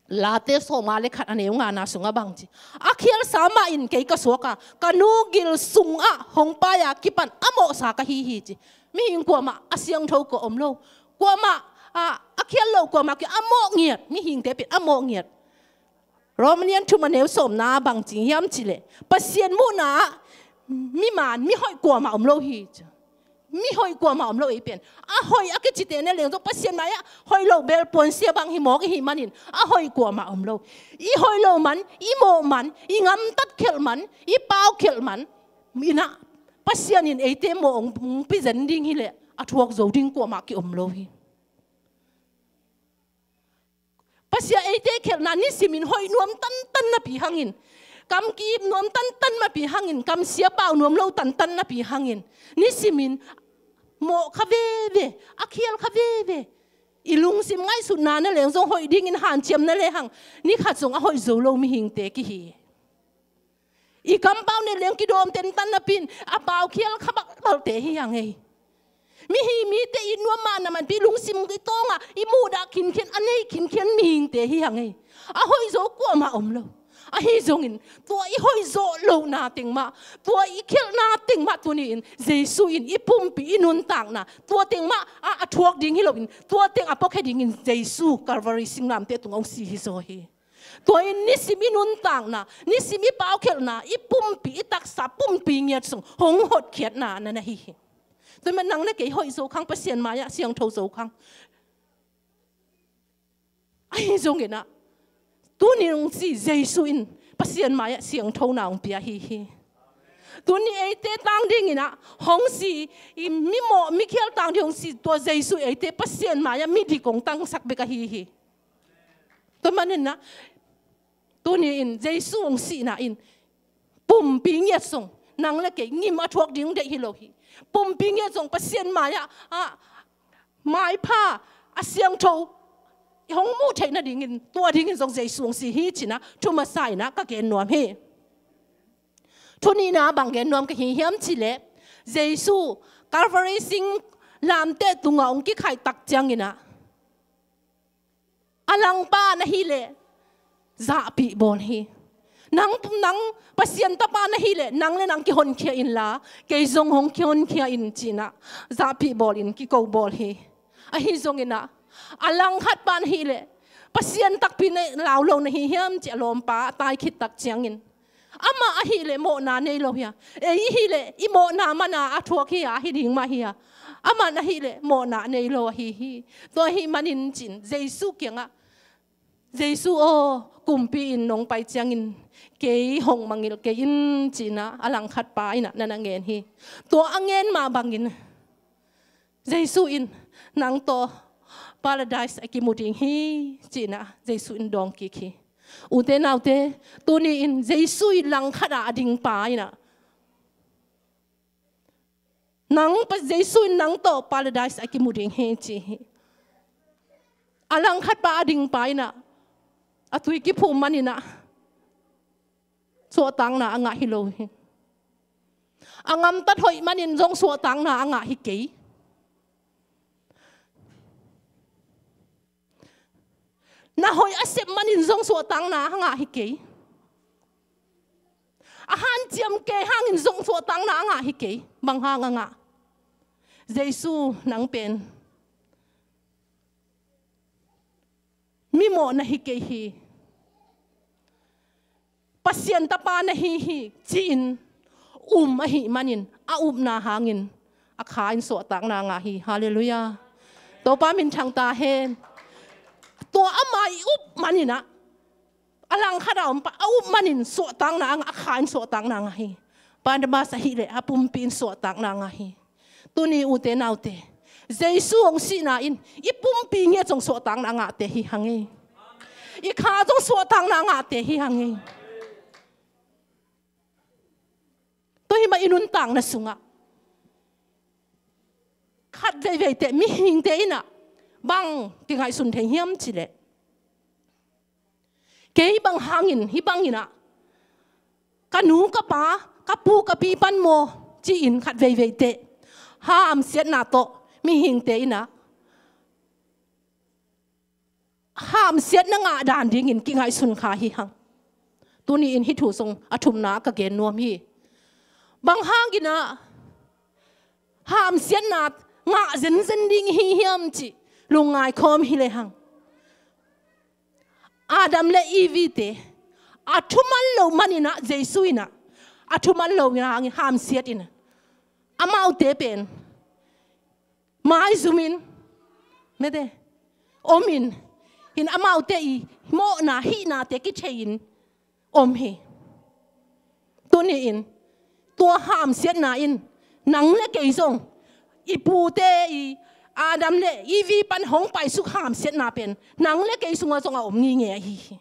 Late sawmnga le khat, a neu ngana sungah bang ci? A khialsa mah in kei ka suak a, ka nu gil sungah hong pai a kipan a mawhsa ka hi hi ci. Mihing kuamah a siangtho kua om lo. Kuamah a, a khial lo kuamah kia a mawh ngiat. Mihingte pen a mawh ngiat. Rom a lian thum, a neu sawmna bang ci hiam cih leh, Pasian muhna ah miman, mihoih kuamah om lo hi ci. Mihoih kuamah om lo, ei pen. A hoih a kicite na leng zong Pasian mai-ah hoih lo bel puansia bang hi mawk i hih manin a hoih kuamah om lo. I hoih lo man, i mawh man, i ngamtat khelh man, i pau khelh man in ah Pasian in eite mawh hong pi zen ding hi leh a thuak zo ding kuamah ki-om lo hi. Pasian eite khelhna nisimin hoih nuam tantan napi hangin, kam ki-ip nuam tantan napi hangin, kam sia pau nuam lo tantan napi hangin, nisimin mawh kha veve, a khial kha veve. I lungsim ngaihsutna na leng zong hoih dingin hanciam na lehang, ni khat zong a hoih zo lo mihingte ki hi. I kampau ne leng kidawm tentan napi-in a pau khial kha balbalte hi hang ei. Mihi mite i nuam mahna manpi lungsim i tawngah i muhdah khinkhian, a nei khinkhian mihingte hi hang ei. A hoih zo kuamah om lo. Ahi zongin tua i hoih zawh lohna teng mah, tua i khialhna teng mah tuni-in Jesu in i pumpi i nuntakna tua teng mah a, a thuak ding hi loin, tua teng a puakhia dingin Jesu Calvary singlamteh tungah hong si hi zaw hi. Tua in nisim i nuntakna, nisim i paukhialhna, i pumpi, i taksa pumpi ngiat sung hong hotkhiatna na na hi hi. Tua mah nang le kei hoih zo khang, Pasian mai-ah siangtho zo khang. Ahi zongin ah, tuni hong si Jesu in Pasian mai-ah siangthona hong pia hi hi. Tuni eite tang dingin ah hong si, i mimawh mikhial tang ding hong si tua Jesu eite Pasian mai-ah midik hong tangsak bek ahi hi. Tua manin ah, tuni in Jesu hong sihna in pumpi ngiat sung, nang le kei ngim a thuak ding deih hi lo hi. Pumpi ngiat sung Pasian mai-ah, ah, maipha, a siangtho hong muh theih nadingin, tua dingin zong Jesu hong si hi ci-in ah thu masa in ah ka gen nuam hi. Thu nihna bang gen nuam ka hi hiam cih leh, Jesu Calvary singlamteh tungah hong kikhaih tak ciangin ah, a langpa na hih leh zahpih bawl hi. Nang, nang Pasian tapa na hih leh nang le nang kihonkhia inla, kei zong hong kihonkhia in ci-in ah zahpih bawlin kiko bawl hi. Ahi zongin ah, a langkhatpa na hih leh Pasian takpi na lau lo na hi hiam ci-in a lawmpa a tai khit tak ciangin, amah ahih leh mawhna nei lo hi a, ei ahih leh i mawhna man a a thuak hi a, ahi ding mah hi a, amah ahih leh mawhna nei lo ahi hi. Tua ahih manin ci-in Jesu kiangah, Jesu aw, kumpi in nong pai ciangin kei hong mangngilh kei in ci-in ah a langkhatpa in ah na na ngen hi. Tua a ngen mah bangin Jesu in nang tawh Paradise a kimu ding hi ci-in ah Jesu in dawng kik hi. Ute naute, tuni in Jesu in langkhat ah a dingpa in ah, nang pa, Jesu in nang tawh Paradise a kimu ding hi ci hi. A langkhatpa a dingpa in ah, a tui kiphum manin ah suahtakna a ngah hi lo hi. A ngamtat hoih manin zong suahtakna a ngah hi kei. Na hoih a sep manin zong suahtakna a ngah hi kei. A hanciam kei hangin zong suahtakna a ngah hi kei. Bang hang a ngah? Jesu nang pen mimawh na hi kei hi. Pasian tapa na hi hi ci-in um ahih manin, a upna hangin a kha in suahtakna ngah hi. Halleluiah. Topa minthang ta hen. Tua ama i up manin ah, a langkhat a om pa a up manin suahtakna a ngah, a kha in suahtakna ngah hi. Barnabas ahih leh a pumpi in suahtakna ngah hi. Tuni ute naute, Jesu hong sihna in i pumpi ngiat zong suahtakna a ngahte hi hang ei. I kha zong suahtakna a ngahte hi hang ei. Tua hi mah i nuntakna sungah khat veivei teh mihingte in ah bang kingaihsun thei hiam cih leh, kei bang hangin hih bangin ah ka nu ka pa, ka pu ka pi pan maw ci-in khat veivei teh hamsiatna tawh mihingte in ah hamsiatna ngah dan dingin kingaihsun kha hi hang. Tuni in hih thu sung a thumna ka gen nuam hi. Bang hangin ah hamsiatna ngah zenzen ding hi hiam cih lungngai khawm hi lehang, Adam le Evi te a thuman lo manin ah Jesu in ah a thuman lo hangin hamsiat in ah, amaute pen maizumin mete omin, hin amaute i mawhna hihnate kithei-in om hi. Tuni in tua hamsiatna in nang le kei zong, i pute i Adam le Evi pan hong paisuk hamsiatna pen nang le kei sungah zong a om ngingei ahi hi.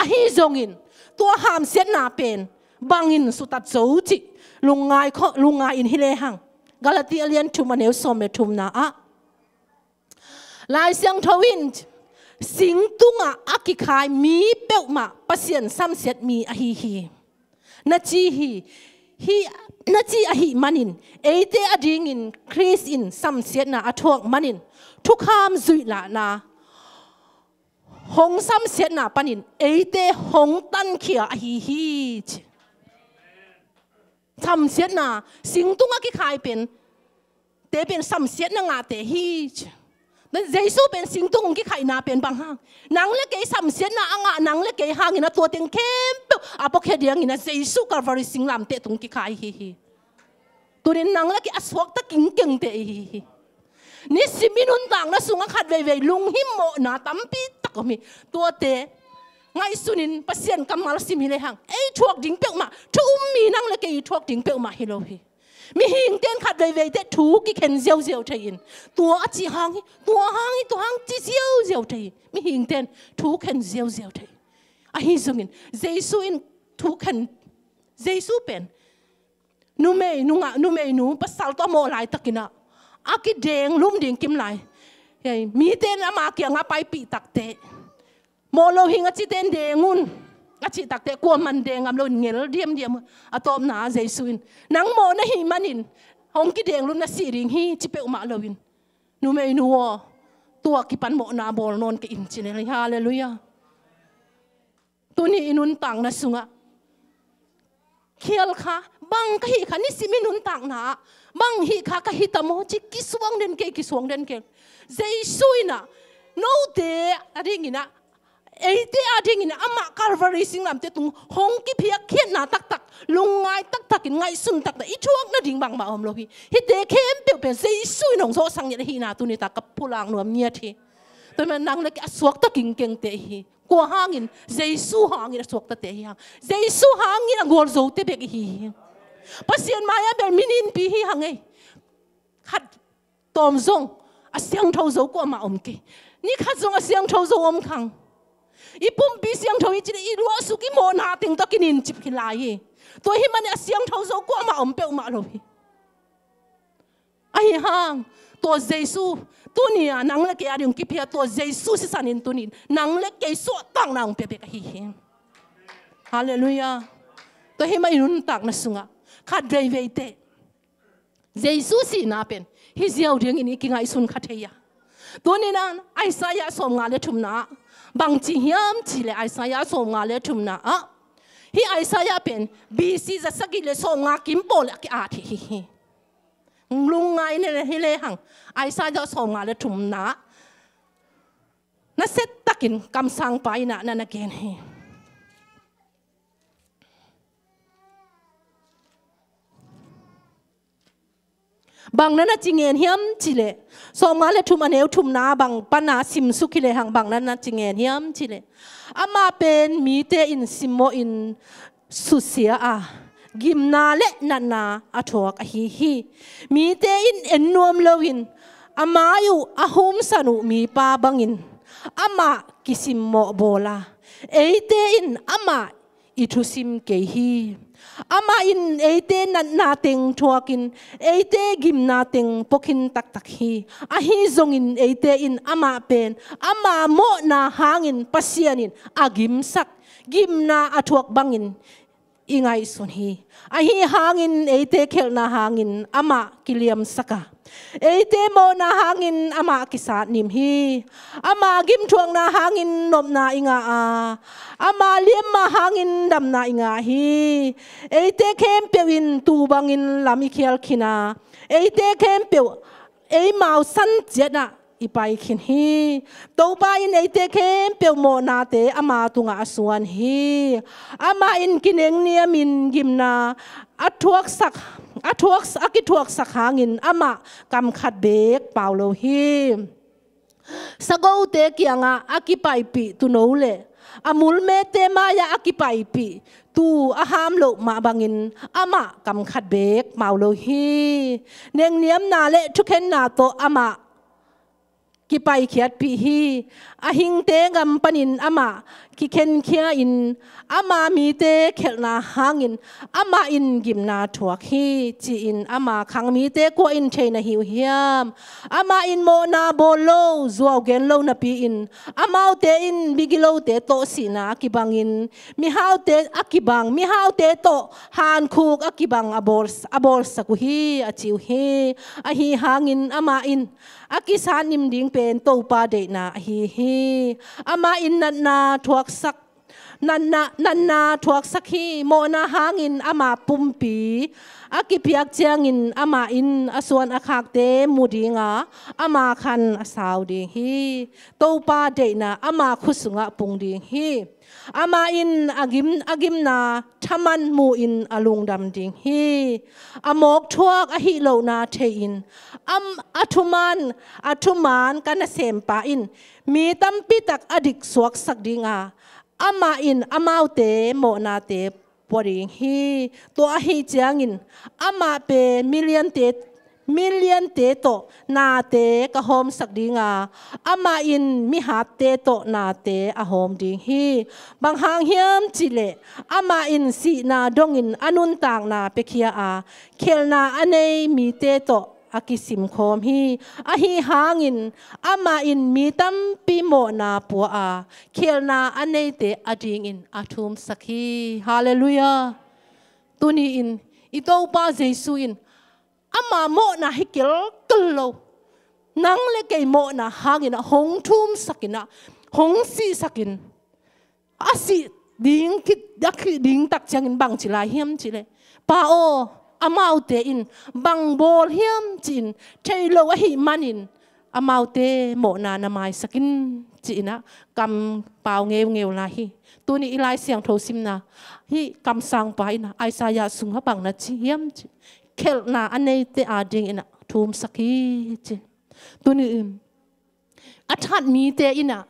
Ahi zongin tua hamsiatna pen bangin sutat zo cih lungngai kho, lungngai in hi lehang, Galati a lian thum a neu sawm le thumna ah, Lai Siangtho in sing tungah a kikhai mi peuhmah Pasian samsiat mi ahi hi. Na ci hi, hi, na ci ahih manin eite adingin Khrist in samsiatna a thuak manin thukham zuihlahna hong samsiatna panin eite hong tankhia ahi hi, ci. Samsiatna, singtung a kikhai pen, te pen samsiatna ngahte hi, ci. Jesu pen singtung hong kikhaihna pen bang hang? Nang le kei samsiatna a ngah, nang le kei hangin a tua teng khempeuh a puakhia dingin a Jesu Calvary singlamteh tung kikhai hi hi. Tunin nang le kei a suakta kingkengte i hi hi. Nisim i nuntakna sungah khat veivei lunghimawhna tampi tak om hi. Tuate ngaihsunin Pasian kammal sim hi lehang, ei thuak ding peuhmah, thu um mi nang le kei i thuak ding peuhmah hi lo hi. Mihingte in khat veiveite thu kikhen ziauziau thei in, tua a cih hang hi, tua hang hi, tua hang ci ziauziau thei hi. Mihingte in thu khen ziauziau thei hi. Ahi zongin Jesu in thu khen, Jesu pen numei nungah, numeinu pasal tawh a mawh laitakin ah, a kidenglum ding kim lai. Hei, mite in ama kiangah paipih takteh, mawh lo hing a cite in deng un a cih takteh, kuaman deng ngam loin ngel diamdiam un. A tawpna ah Jesu in, nang mawh na hih manin hong kidenglum, na sih ding hi, ci peuhmah loin, numeinu aw, tua kipan mawhna bawl nawn kei in, ci lel hi. Halleluiah. Tuni i nuntakna sungah khial kha, bang ka hih kha, nisim i nuntakna ah bang hih kha ka hi ta maw, ci kisuang den kei, kisuang den kei. Jesu in ah note a dingin ah, eite a dingin ah amah Calvary singlamteh tung hong kiphiakkhiatna taktak, lungngai taktakin ngaihsun taktak i thuak nading bangmah om lo hi. Hihte khempeuh pen Jesu in hong zawhsak ngiat ahihna tuni tak ka pulak nuam ngiat hi. Tua manin nang le kei a suakta kingkengte hi. Kua hangin? Jesu hangin a suaktate hi hang. Jesu hangin a gualzote bek i hi hi. Pasian mai-ah bel mi ninpi hi hang ei. Khat tawm zong a siangtho zo kuamah om kei. Ni khat zong a siangtho zo om khang. I pumpi siangtho hi ci leh i luahsuk i mawhna teng tawh kinincip khin lai hi. Tua hih manin a siangtho zo kuamah om peuhmah lo hi. Ahi hang, tua Jesu, tuni-a nang le kei a ding hong kipia tua Jesu sisanin tuni-in nang le kei suahtakna hong pia bek ahi hi. Halleluiah. Tua hih mah i nuntakna sungah khat veivei teh Jesu sihna pen hi ziau dingin i kingaihsun kha thei a. Tuni-in ah Isaiah sawmnga le thumna ah bang ci hiam cih leh, Isaiah sawmnga le thumna ah, hih Isaiah pen B C za sagih le sawmnga kim pawl a ki-at hi hi hi. Lungngai ne hi lehang, Isaiah sawmnga le thumna ah nasia takin kamsangpa in ah na na gen hi. Bang na na ci ngen hiam cih leh, sawmnga le thum a neu thumna bang pan a simsuk hi lehang, bang na na ci ngen hiam cih leh, amah pen mite in simmawhin susia a, gimna le natna a thuak ahi hi. Mite in en nuam loin a mai uh a humsan uh mipa bangin amah kisimmawh bawl a, eite in amah i thusim kei hi. Amah in eite natna teng thuakin eite gimna teng pua khin taktak hi. Ahi zongin eite in amah pen ama mawhna hangin Pasian in a gimsak, gimna a thuak bangin i ngaihsun hi. Ahi hangin eite khelhna hangin amah kiliamsak a, eite mawhna hangin amah kisatnim hi. Ama gimthuakna hangin nopna i ngah a, ama liamma hangin damna i ngah hi. Eite khempeuh in tuu bangin lam i khial khin a, eite khempeuh eimau san ciatah i pai khin hi. Topa in eite khempeuh mawhnate ama tungah a suan hi. Amah in kinengniamin gimna a thuaksak, a thuak, a kithuaksak hangin amah kam khat beek pau lo hi. Sagote kiangah a kipaipih tuuno le a mulmette mai-ah a kipaipih tuu a ham loh mah bangin amah kam khat beek pau lo hi. Nengniamna le thukhenna tawh amah kipaikhiatpih hi. A hingte gam panin amah kikhenkhia-in ama mite khelhna hangin amah in gimna thuak hi, ci-in ama khang mite kua in thei na hi uh hiam? Amah in mawhna bawl lo, zuau gen lo napi-in amaute in migilote tawh sihna a kibangin mihaute a kibang, mihaute tawh hankhuk a kibang a bawl, a bawlsak uh hi, a ci uh hi. Ahi hangin amah in A kisatnim ding pen Topa deihna ahi hi. Amah in natna thuaksak, natna, natna thuaksak hi. Mawhna hangin ama pumpi a kipiak ciangin amah in a suan a khakte mu dinga, ama khan a sau ding hi. Topa deihna ama khut sungah pung ding hi. Amah in a gim, a gimna thaman mu-in a lungdam ding hi. A mawk thuak a hih lohna thei-in, am, a thuman, a thuman ka nasempa in mi tampi tak a dik suaksak dinga, amah in amaute mawhnate pua ding hi. Tua ahi ciangin amah pen miliante, miliante tawh nate ka hawmsak dinga, amah in mihatte tawh nate a hawm ding hi. Bang hang hiam cihleh amah in sihna dongin a nuntakna piakhia a, khialhna a nei mite tawh a kisimkhawm hi. Ahi hangin amah in mi tampi mawhna pua a, khialhna a neite adingin a thumsak hi. Halleluiah. Tuni-in i Topa Jesu in ama mawhna hi kelkel lo, nang le kei mawhna hangin ah hong thumsakin ah, hong sihsakin, a sih ding khit, a sih ding tak ciangin bang ci lai hiam cihleh, Pa aw, amaute in bang bawl hiam ci-in thei lo ahih manin amaute mawhna na maisak in, ci-in ah kampau ngeungeu lai hi. Tuni i Lai Siangtho simna hih kamsangpa in ah Isaiah sungah bang na ci hiam ci, khialhna a neite adingin ah thumsak hi ci. Tuni in a that mite in ah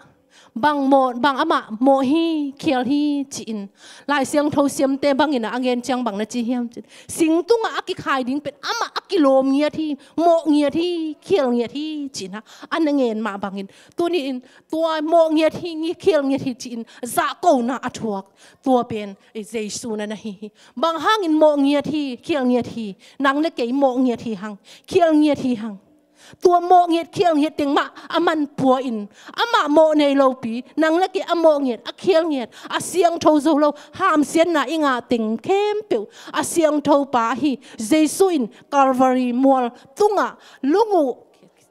bang mawh, bang amah mawh hi, khial hi ci-in Lai Siangtho siamte bangin ah a ngen ciang bang na ci hiam ci, sing tungah a kikhai ding pen amah a kilawm ngiat hi, mawh ngiat hi, khial ngiat hi ci-in ah a na ngen mah bangin, tuni in tua mawh ngiat hi, ngi khial ngiat hi ci-in zahkona a thuak, tua pen Jesu na na hi hi. Bang hangin mawh ngiat hi, khial ngiat hi? Nang le kei mawh ngiat hi hang, khial ngiat hi hang. Tua mawh ngiat khial ngiat teng mah a man pua in, amah mawh nei lopi, nang le kei a mawh ngiat, a khial ngiat, a siangtho zo lo hamsiatna i ngah teng khempeuh a siangtho pa hi. Jesu in Calvary mual tungah lunguh,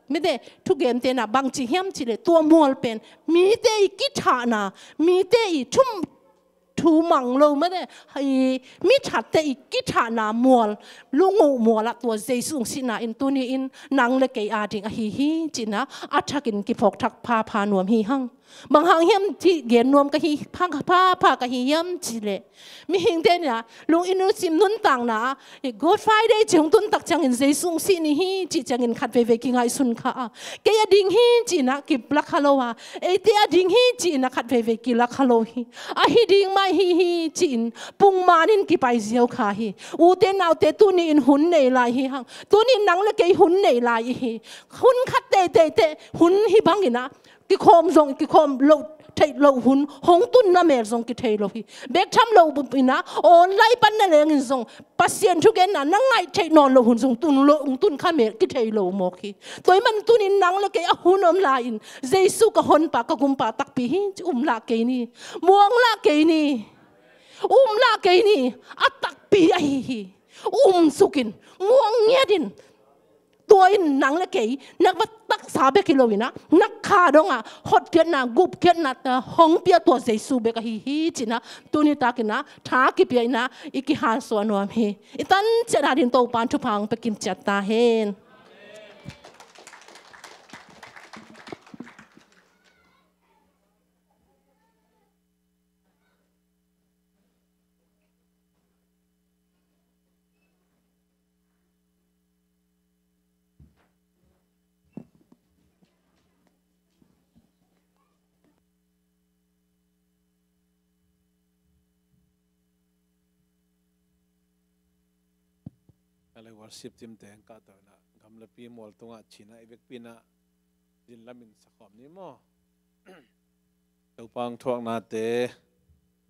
mite thugente na bang ci hiam cihleh, tua mual pen mite i kithahna, mite i thum thu mang lo mate, hei, mi thatte i kithahna mual, lunguh mual ah tua Jesu hong sihna in tuni in nang le kei ading ahi hi ci-in ah a thakin kiphawk thak phapha nuam hi hang. Bang hang hiam cih gen nuam ka hi, pha, phapha ka hi hiam cihleh, mihingte in ah lung i nusim nuntakna ah Good Friday ci hong tun tak ciangin Jesu hong sih ni hi cih ciangin khat veivei kingaihsun kha a, kei ading hi ci-in ah kila kha lo a, eite ading hi ci-in ah khat veivei kila kha lo hi. Ahi ding mah hi hi ci-in pungman in kipai ziau kha hi. Ute naute, tuni in hun nei lai hi hang. Tuni in nang le kei hun nei lai i hi. Hun khat teitei teh hun hih bangin ah kikhawm zong kikhawm loh theih loh hun hong tun na mel zong kithei lo hi. Bek tham lo bup in ah online pan na lengin zong Pasian thugenna na ngaih theih nawn loh hun zong tun lo, hong tun kha mel kithei lo mawk hi. Tua ahih man tuni in nang le kei a hun om lai-in Jesu ka honpa, ka gumpa takpi hi ci um lah kei ni. Muang lah kei ni. Um lah kei ni. A takpi ahi hi. Um sukin, muang ngiat in. Tua in nang le kei na va taksa bek hi lo in ah, na kha dongah hotkhiatna, gupkhiatna, ah, hong pia tua Jesu bek ahi hi ci-in ah, tuni takin ah tha kipia in ah i kihansuah nuam hi. I tan ciat ading Topa'n thupha hong pia kim ciat ta hen. Worship team te hong kahto in ah, gamlapi mual tungah cih in ah, i vekpi in ah din lamin sakhawm ni maw? Topa hong thuaknate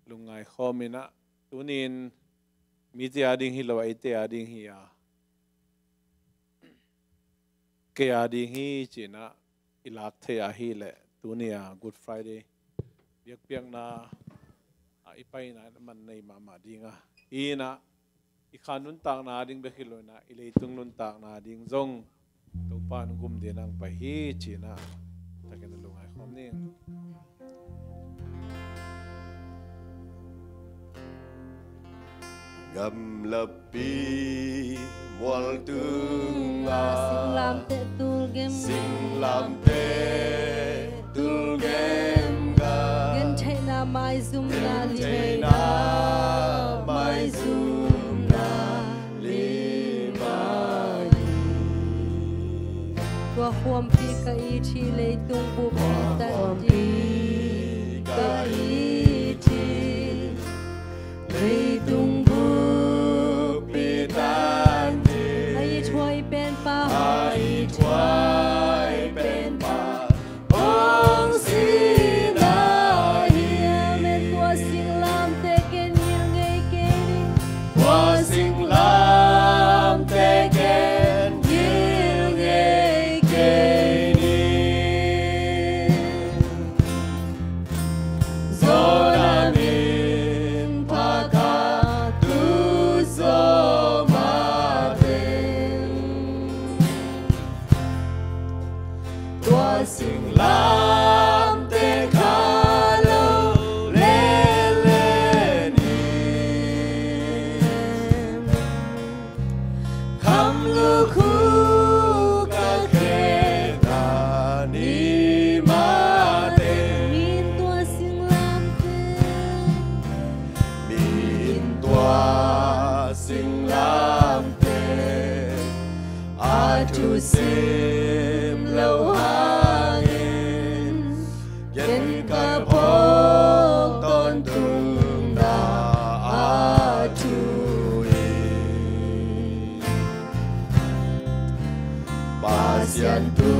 lungngai khawm in ah, tuni in mite ading hi lo a, eite ading hi a, kei ading hi ci-in ah i lak thei ahih leh, tuni a Good Friday biakpiakna ah i paina in ah man nei mahmah ding a, hi in ah i kha nuntakna ding bek hi lo in ah, i leitung nuntakna ding zong Topa in gum ding nang pai hi cihna takin a lungngai khawm ning. Gamlapi mualtunga singlamteh tulgem, singlamteh tulgem ga gentheihna maizumna, gentheihna maizumna lima hi. Tua khuampi ka it hi, leitung buppi tan ding ka it hi. Leitung buppi tan ding a ithuai penpa, a ithuai penpa hong sihna hi. Amen. Tua singlamteh ken ngil ngei kei ni. Tua singlamteh ken ngil ngei kei ni. Zona min phakat tu zaw mateng, tua singlamteh kha lo lelen in, kham lukhu ka khekna ni mateng, min tua singlamteh, min tua singlamteh a thusim lo hangin, ken ka phawk tawntungna a thu hi. Pasian thu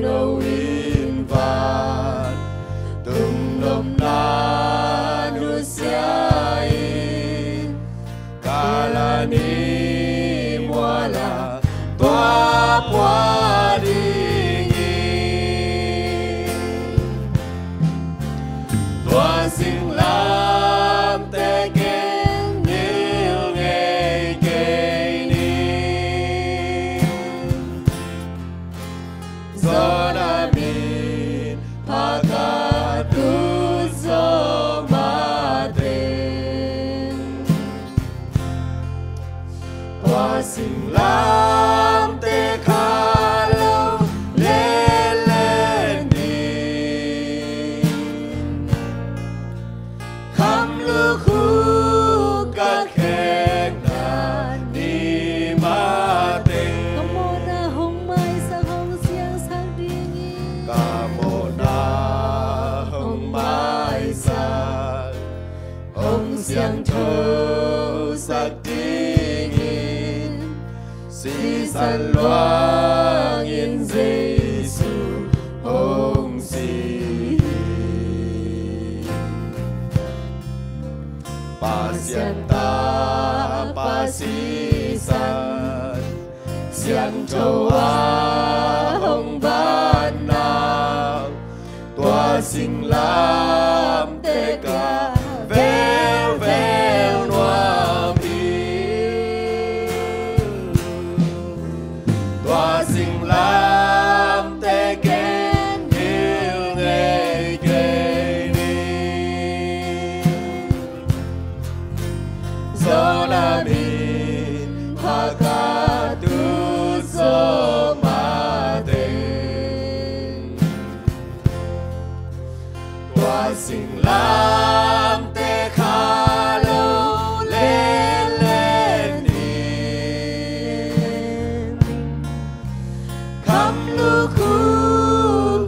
no in vantung nopna nusia in, Kalvari mual ah tua pua ding hi. Tua singlamteh ken ngil ngei kei ni. Zona min phakat tu zaw mateng, tua singlamteh kha lo lelen in, kham lukhu ka khekna ni mateng, ka mawhna hong maisak, hong siangsak ding hi. Ka mawhna hong maisak, hong siangtho sak ding hi. Sisan luangin Jesu hong si hi. Pasian tapa sisan siangtho a hong vanna, tua singlamteh ka velvel nuam hi. Tua singlamteh ken ngil ngei kei ni. Zona min phakat tu zaw mateng, tua singlamteh kha lo lelen in, kham lukhu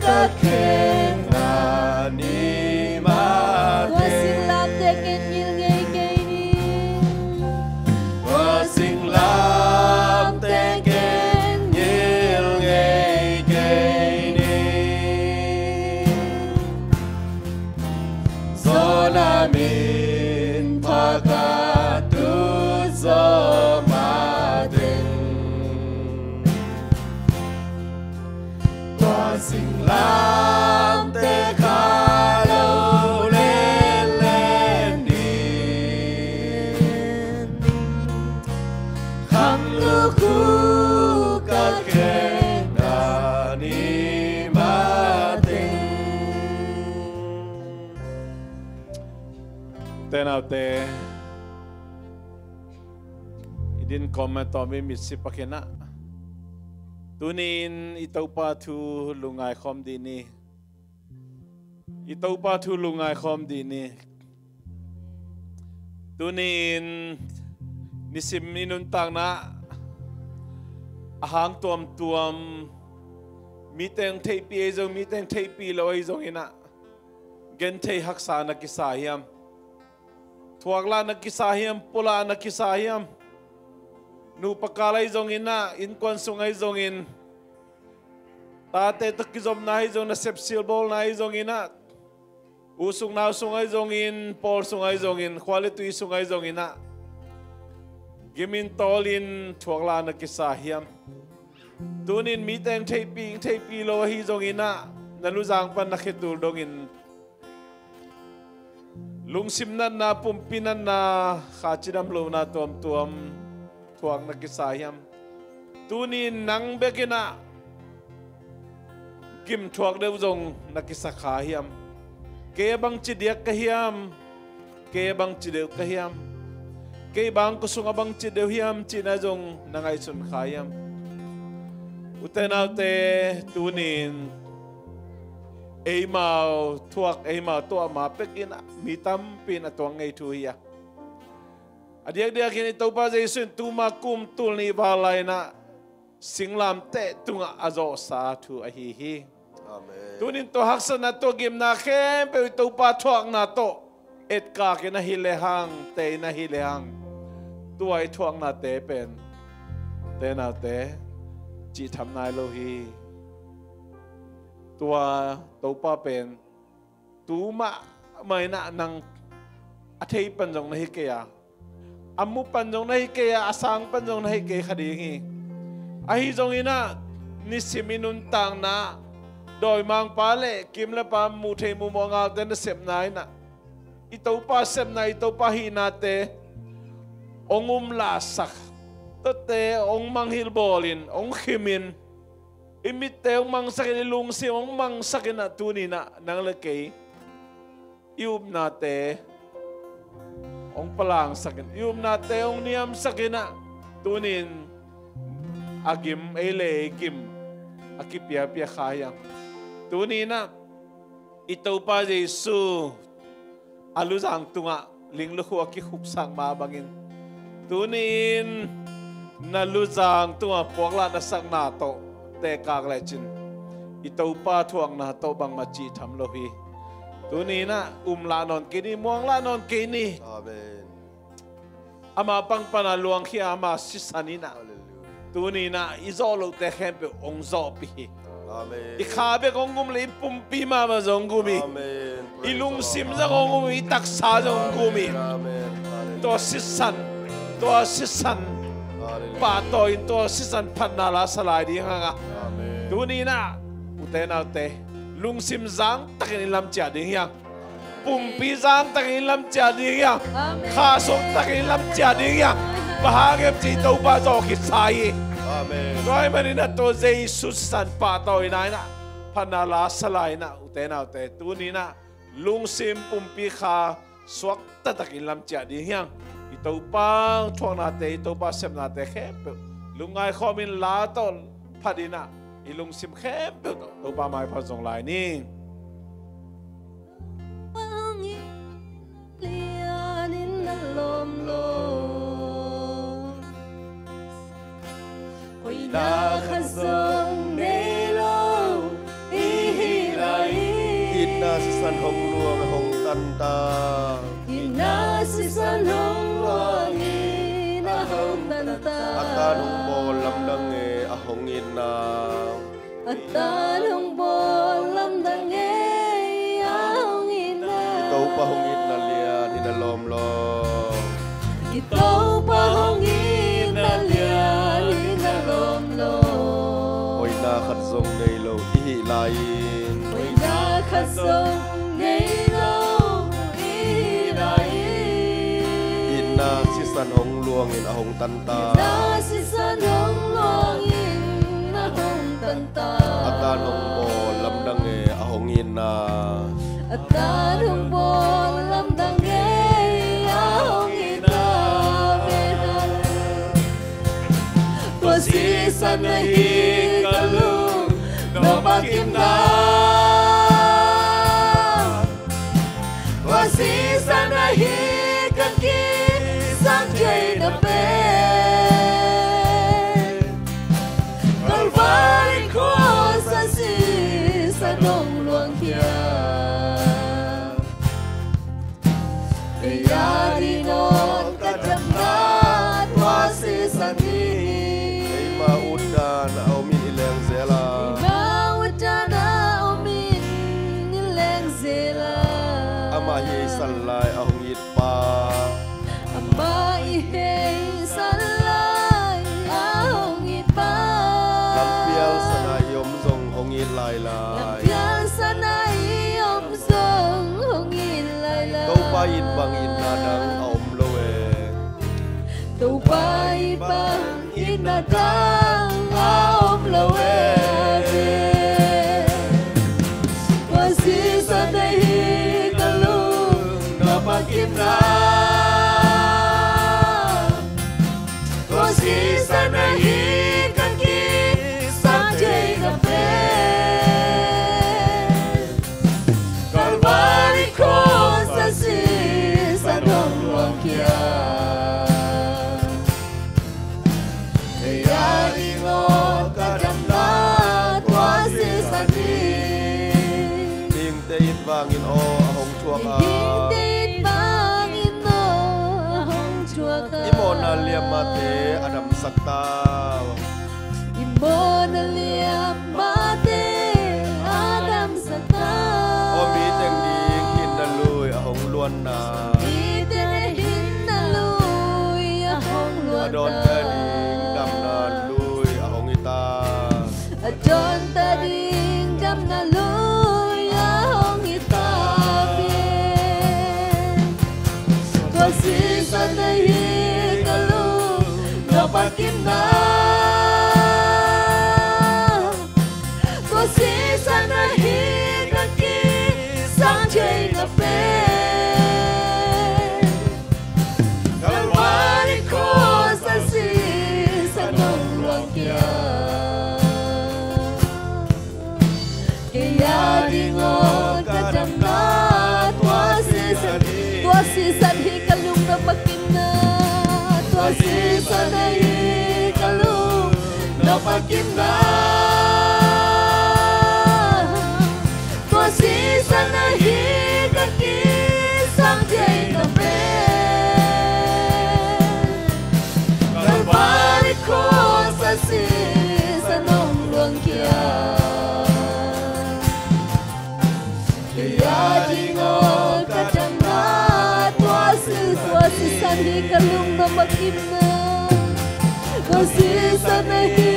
ka khekna ni mateng, tua singlamteh ken ngil ngei kei ni. Tua singlamteh ken ngil ngei kei ni. Zona min phakat tu zaw mateng, tua singlamteh kha lo lelen in, kham lukhu ka khekna Te naute, i din kawm a tawm i mitsi pakin ah, tuni-in i Topa thu lungngai khawm dih ni. I Topa thu lungngai khawm dih ni. Tuni-in nisim i nuntakna a hang tuamtuam, mite hong theihpih ahi zong, mite hong theihpih lo ahi zongin ah, genthei haksa na kisa hiam? Thuaklah na kisa hiam? Pualah na kisa hiam? Nupa kal ahi zongin ah, innkuan sung ahi zongin, tate tawh kizopna ahi zong, nasep silbawlna ahi zongin ah, u sung nau sung ahi zongin, pawl sung ahi zongin, khua le tui sung ahi zongin ah, gimin tawlin thuaklah na kisa hiam? Tunin mite hong theihpih, hong theihpih lo ahi zongin ah, na luzang pan na khetul dongin lungsim natna, pumpi natna, kha cidam lohna tuamtuam thuak na kisa hiam? Tuni-in nang bekin ah gim thuak deuh zong na kisa kha hiam? Kei a bangci diak ka hiam? Kei a bangci deuh ka hiam? Kei bang ko sungah bangci deuh hiam, cihna zong na ngaihsun kha hiam? Ute naute, tuni-in eimau thuak, eimau tuah ma pekin ah, mi tampi in a tuang ngei thu hi a. A diakdiakin i Topa Jesu in tuma kum tul nih val lai-in ah singlamteh tungah a zawhsa thu ahi hi. Amen. Tunin tua haksatna, tua gimna khempeuh i Topa thuakna tawh etkak in ahi lehang, tei in ahi lehang, tua i thuaknate pen, te naute, cihtham nai lo hi. Tua Topa pen tu mahmah in ah nang a thei pan zong na hi kei a, a mu pan zong na hi kei a, a sang pan zong na hi kei kha ding hi. Ahi zongin ah nisim i nuntakna, dawimangpa le kimlepa, muh thei muh mawh ngalte nasepna in ah, i Topa sepna, i Topa hihnate hong umlahsak, tuate hong mangngilh bawlin, hong khimin, i mitte hong mangsakin, i lungsim hong mangsakin ah, tuni-in ah nang le kei i upnate hong palangsakin, i upnate hong niamsakin ah, tuni-in a gim, ei le ei gim a kipiapia kha hiam? Tuni-in ah i Topa Jesu a luzang tungah linglukhu a kikhupsak mah bangin, tuni-in na luzang tungah puaklah na sakna tawh tekak lecin, i Topa thuakna tawh bangmah cihtham lo hi. Tuni-in ah umlah nawn kei ni, muanglah nawn kei ni. Amen. Ama pang pana luangkhia, ama sisan in ah, hallelujah, tuni-in ah i zawh lohte khempeuh hong zawhpih hi. Amen. I kha bek hong gum leh i pumpi mahmah zong gum hi. Amen. I lungsim zong hong gum hi, i taksa zong hong gum hi. Amen. Hallelujah. Tua sisan, tua sisan, hallelujah, pahtawi-in tua sisan phatna la sa lai ding hi hang a. Amen. Tuni-in ah, ute naute, lungsim zangtakin i lam ciah ding hi hang. Pumpi zangtakin i lam ciah ding hi hang. Amen. Kha suaktakin i lam ciah ding hi hang. Bang hang hiam cih leh i Topa zawh khit sa hi. Amen. Tua ahih manin ah tua Jesu sisan pahtawina in ah phatna la sa lai-in ah, ute naute, tuni-in ah lungsim, pumpi, kha suak taktakin lam ciah ding hi hang. I Topa thuaknate, i Topa sepnate khempeuh lungngai khawmin la tawh phatin ah, i lungsim khempeuh tawh Topa maipha zong lai ni. Lianin a lawm lo, hoihna khat zong nei lo i hih lai-in. Itna sisan hong luang a hong tan ta. Itna sisan hong luangin a hong tan ta. A tan hong bawl lamdang e, a hong itna. A tan hong bawl lamdang e, a hong itna. I Topa hong itna lianin a lawm lo. I Topa hong itna lianin a lawm lo. Hoihna khat zong nei lo i hih lai-in. Hoihna khat zong nei lo i hih lai-in. Itna sisan hong luangin a hong tan ta. Itna sisan hong luangin a hong tan ta. A tan hong bawl lamdang e, a hong itna. A tan hong bawl lamdang e, Hi ka lung nop a kimna, tua sisan ahi ka kisam theihna pen, Kalvari cross a sisan hong luangkhia. Kei a ding aw ka damna tua sisan hi. Keima utdan a om in i leng zel a. Keima utdan a om in i leng zel a. Amah hi ei san lai a hong it pa. Amah hi ei san lai a hong it pa. Lampial san a i om zong hong it lai lai. Lampial san a i om zong hong it lai lai. Topa it bang itna dang a om lo e. Topa it bang itna dang a om lo e. Tua sisan ahi ka lung nop a kimna, tua sisan ahi ka kisam theihna pen, Kalvari cross a sisan hong luangkhia. Kei a ding aw ka damna tua sisan hi. Dingte it vangin aw a hong thuak a. Dingte it vangin aw a hong thuak a. I mawhna liam mahte a damsak ta. I mawhna liam mahte a damsak ta. Aw mi teng ding hinna lui a hong luanna. Mi teng ding hinna lui a hong luanna. A dawnte ding damna lui a hong hi ta. A dawnte ding damna lui a hong hi ta. Tua sisan ahi ka lung nop a kimna, tua sisan ahi ka kisam theihna pen, Kalvari cross a sisan hong luangkhia. Kei a ding aw ka damna tua sisan hi. Tua sisan hi ka lung nop a kimna. Tua sisan ahi ka lung nop a kimna. Tua sisan ahi ka kisam theihna pen, Kalvari cross a sisan hong luangkhia. Kei a ding aw ka damna tua sisan, tua sisan hi ka lung nop a kimna. Tua sisan ahi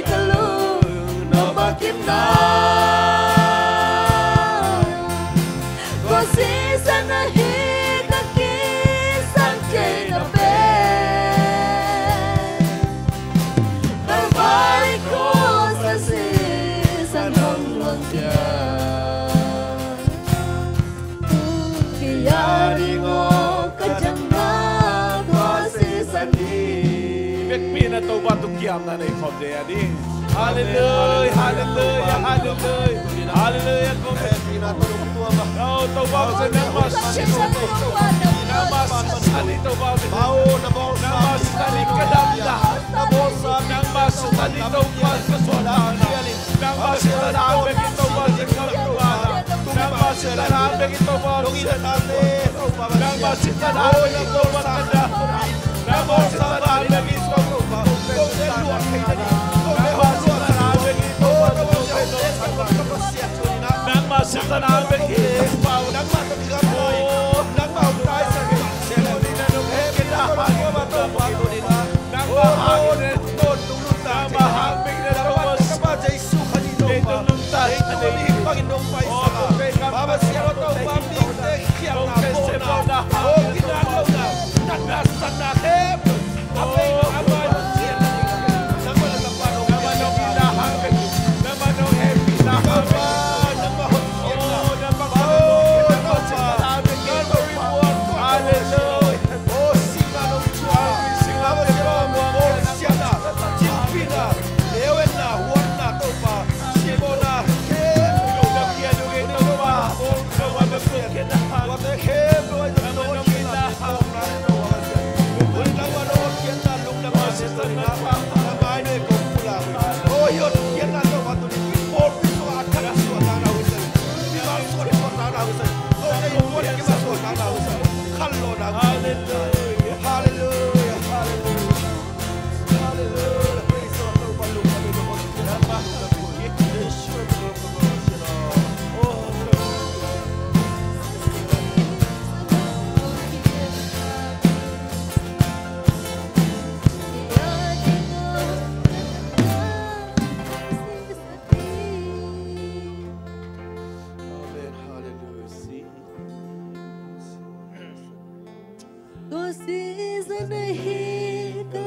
ka lung nop a kimna. Tua sisan ahi ka kisam theihna pen, Kalvari cross a sisan hong luangkhia. Kei a ding aw ka damna tua sisan hi. Vekpi na Topa tung kiamna nei khawm ding a ding. Halleluia, halleluia, halleluia. Halleluia. Topa, nangmah sisan hi Topa. Nangmah sisan hi Topa. Nangmah sisan hi ka damna. Nangmah sisan hi Topa ka suahtakna. Nangmah sisan hang bek in Topa ka suahtakna. Nangmah sisan hang bek in Topa ka suahtakna. Nangmah sisan hang bek in Topa ka damna. Nangmah sisan hang bek in Topa ka suahtakna. Nangmah sisan hang bek in Topa ka suahtakna. Nangmah sisan hang bek in Topa. Nangmah hang bek in Topa. Nangmah hang bek in Topa. Nangmah hang bek in Topa. Nangmah hang bek in Topa. Na hi ka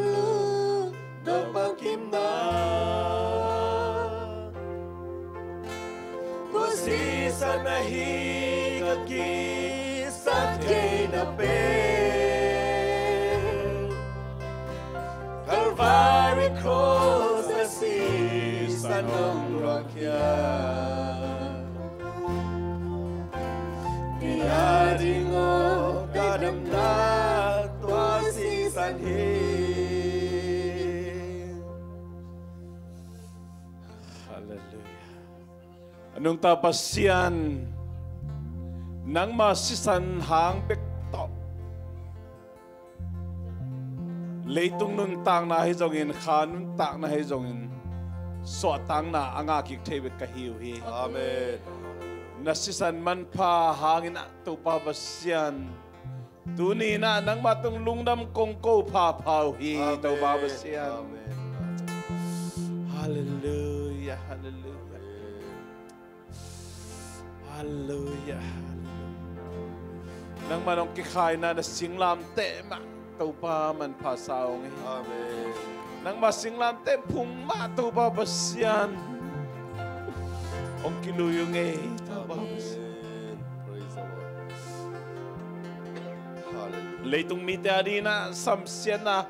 lungdam a kimna, tua sisan ahi ka kisat theihna pen. Calvary cross a sisan hong luahkhia. Ni a ding aw ka damna tua sisan hi. Halleluiah. A nungta Pasian, nangma sisan hang bek tawh leitung nuntakna hi zongin, kha nuntakna hi zongin, suahtakna a ngah kik thei bek ka hi uh hi. Amen. Na sisan manpha hangin ah Topa Pasian, tuni in ah nangma tung lungdam kong ko phapha uh hi. Amen. Topa Pasian. Amen. Halleluiah, halleluiah. Halleluiah, halleluiah. Nangma nong kikhaina na singlamteh mah Topa manpha sa hong hi. Amen. Nangma singlamteh phung mah Topa Pasian hong kilui uh ngei Topa Pasian. Amen. Praise the Lord. Hallelujah. Leitung mite a dingin ah samsiatna,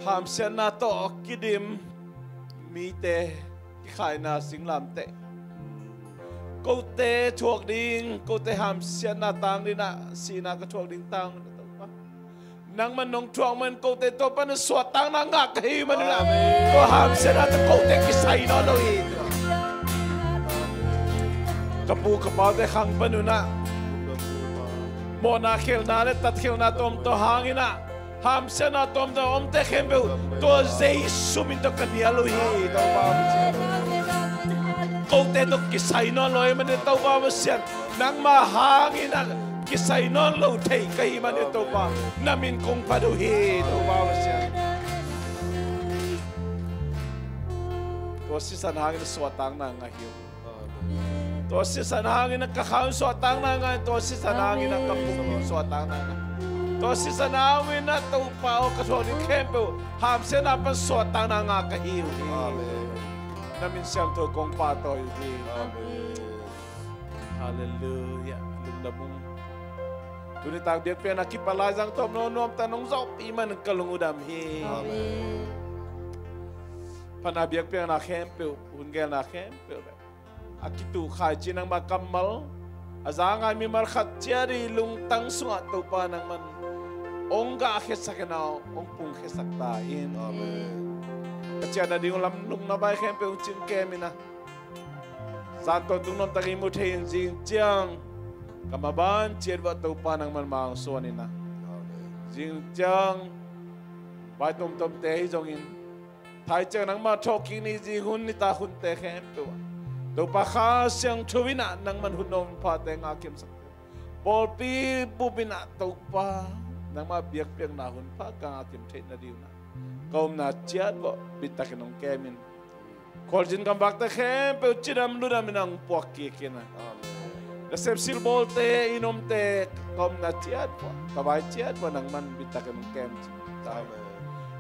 hamsiatna tawh kidim mite kikhaina singlamteh. Kote thuak ding, kote hamsiatna tang dingin ah sihna ka thuak ding tang dingin ah Topa, nangman nong thuak man kote tua pan suahtakna ngah ka hi man uh in ah. Amen. Tua hamsiatna tawh kote kisai nawn lo hi. Ka pu ka paute khang pan un ah mawhna khelhna le tatkhelhna tuamtuam hangin ah hamsiatna tuamtuam omte khempeuh tua Jesu min tawh ka nial uh hi. Topa Pasian, kote tawh kisai nawn lo ahih manin Topa Pasian, nangma hangin ah kisai nawn lo thei ka hih manin Topa, na min kong phat uh hi. Topa Pasian, tua sisan hangin suahtakna ngah hi uh. Tua sisan hangin ah ka kha un suahtakna ngah, tua sisan hangin ah ka pum un suahtakna ngah. Tua sisan hangin ah Topa aw ka thuak ding khempeuh hamsiatna pan suahtakna ngah ka hi uh hi. Amen. Na min siangtho kong pahtawi uh hi. Amen. Halleluiah. Lungdam ung. Tuni tak biakpiakna kipat lai zang tawm lo nuamta nong zawhpih man ka lung uh dam hi. Amen. Phatna biakpiakna khempeuh, hun gelna khempeuh le a kituh khaici nangma kammal a za ngai mimal khat ciat i lungtang sungah Topa nangman hong gahkhiatsak in ah hong pungkhiatsak ta in. Amen. Ka ciahna ding uh lam lungna vai khempeuh hong cingkem in ah, zan tawntung nuamtak i mu thei in zing ciang ka maban ciat uah Topa nangman ma hong suan in ah, amen, zing ciang vai tomtomte ahi zongin thai ciang nangma thawhkik ni zing hun nitak hunte khempeuh ah Topa Kha Siangtho in ah nangman hun hong phate ngahkhiatsak. Pawlpi bup in ah Topa nangma biakpiakna hun pha ka ngahkhiat theih nading un ah ka omna ciat uah bittakin hong kem in. Khualzin gamvakte khempeuh cidam ludam in ah hong puak kik in ah, amen, nasep silbawlte, inn omte, ka omna ciat uah, ka vai ciat uah nangman bittakin hong kem cih. Amen.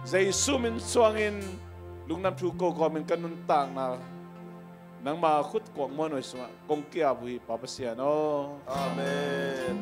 Jesu min suangin lungdam thu ko kawmin ka nuntakna nangma khut kuak muanhuai sungah kong ki-ap uh hi Pa Pasian aw. Amen.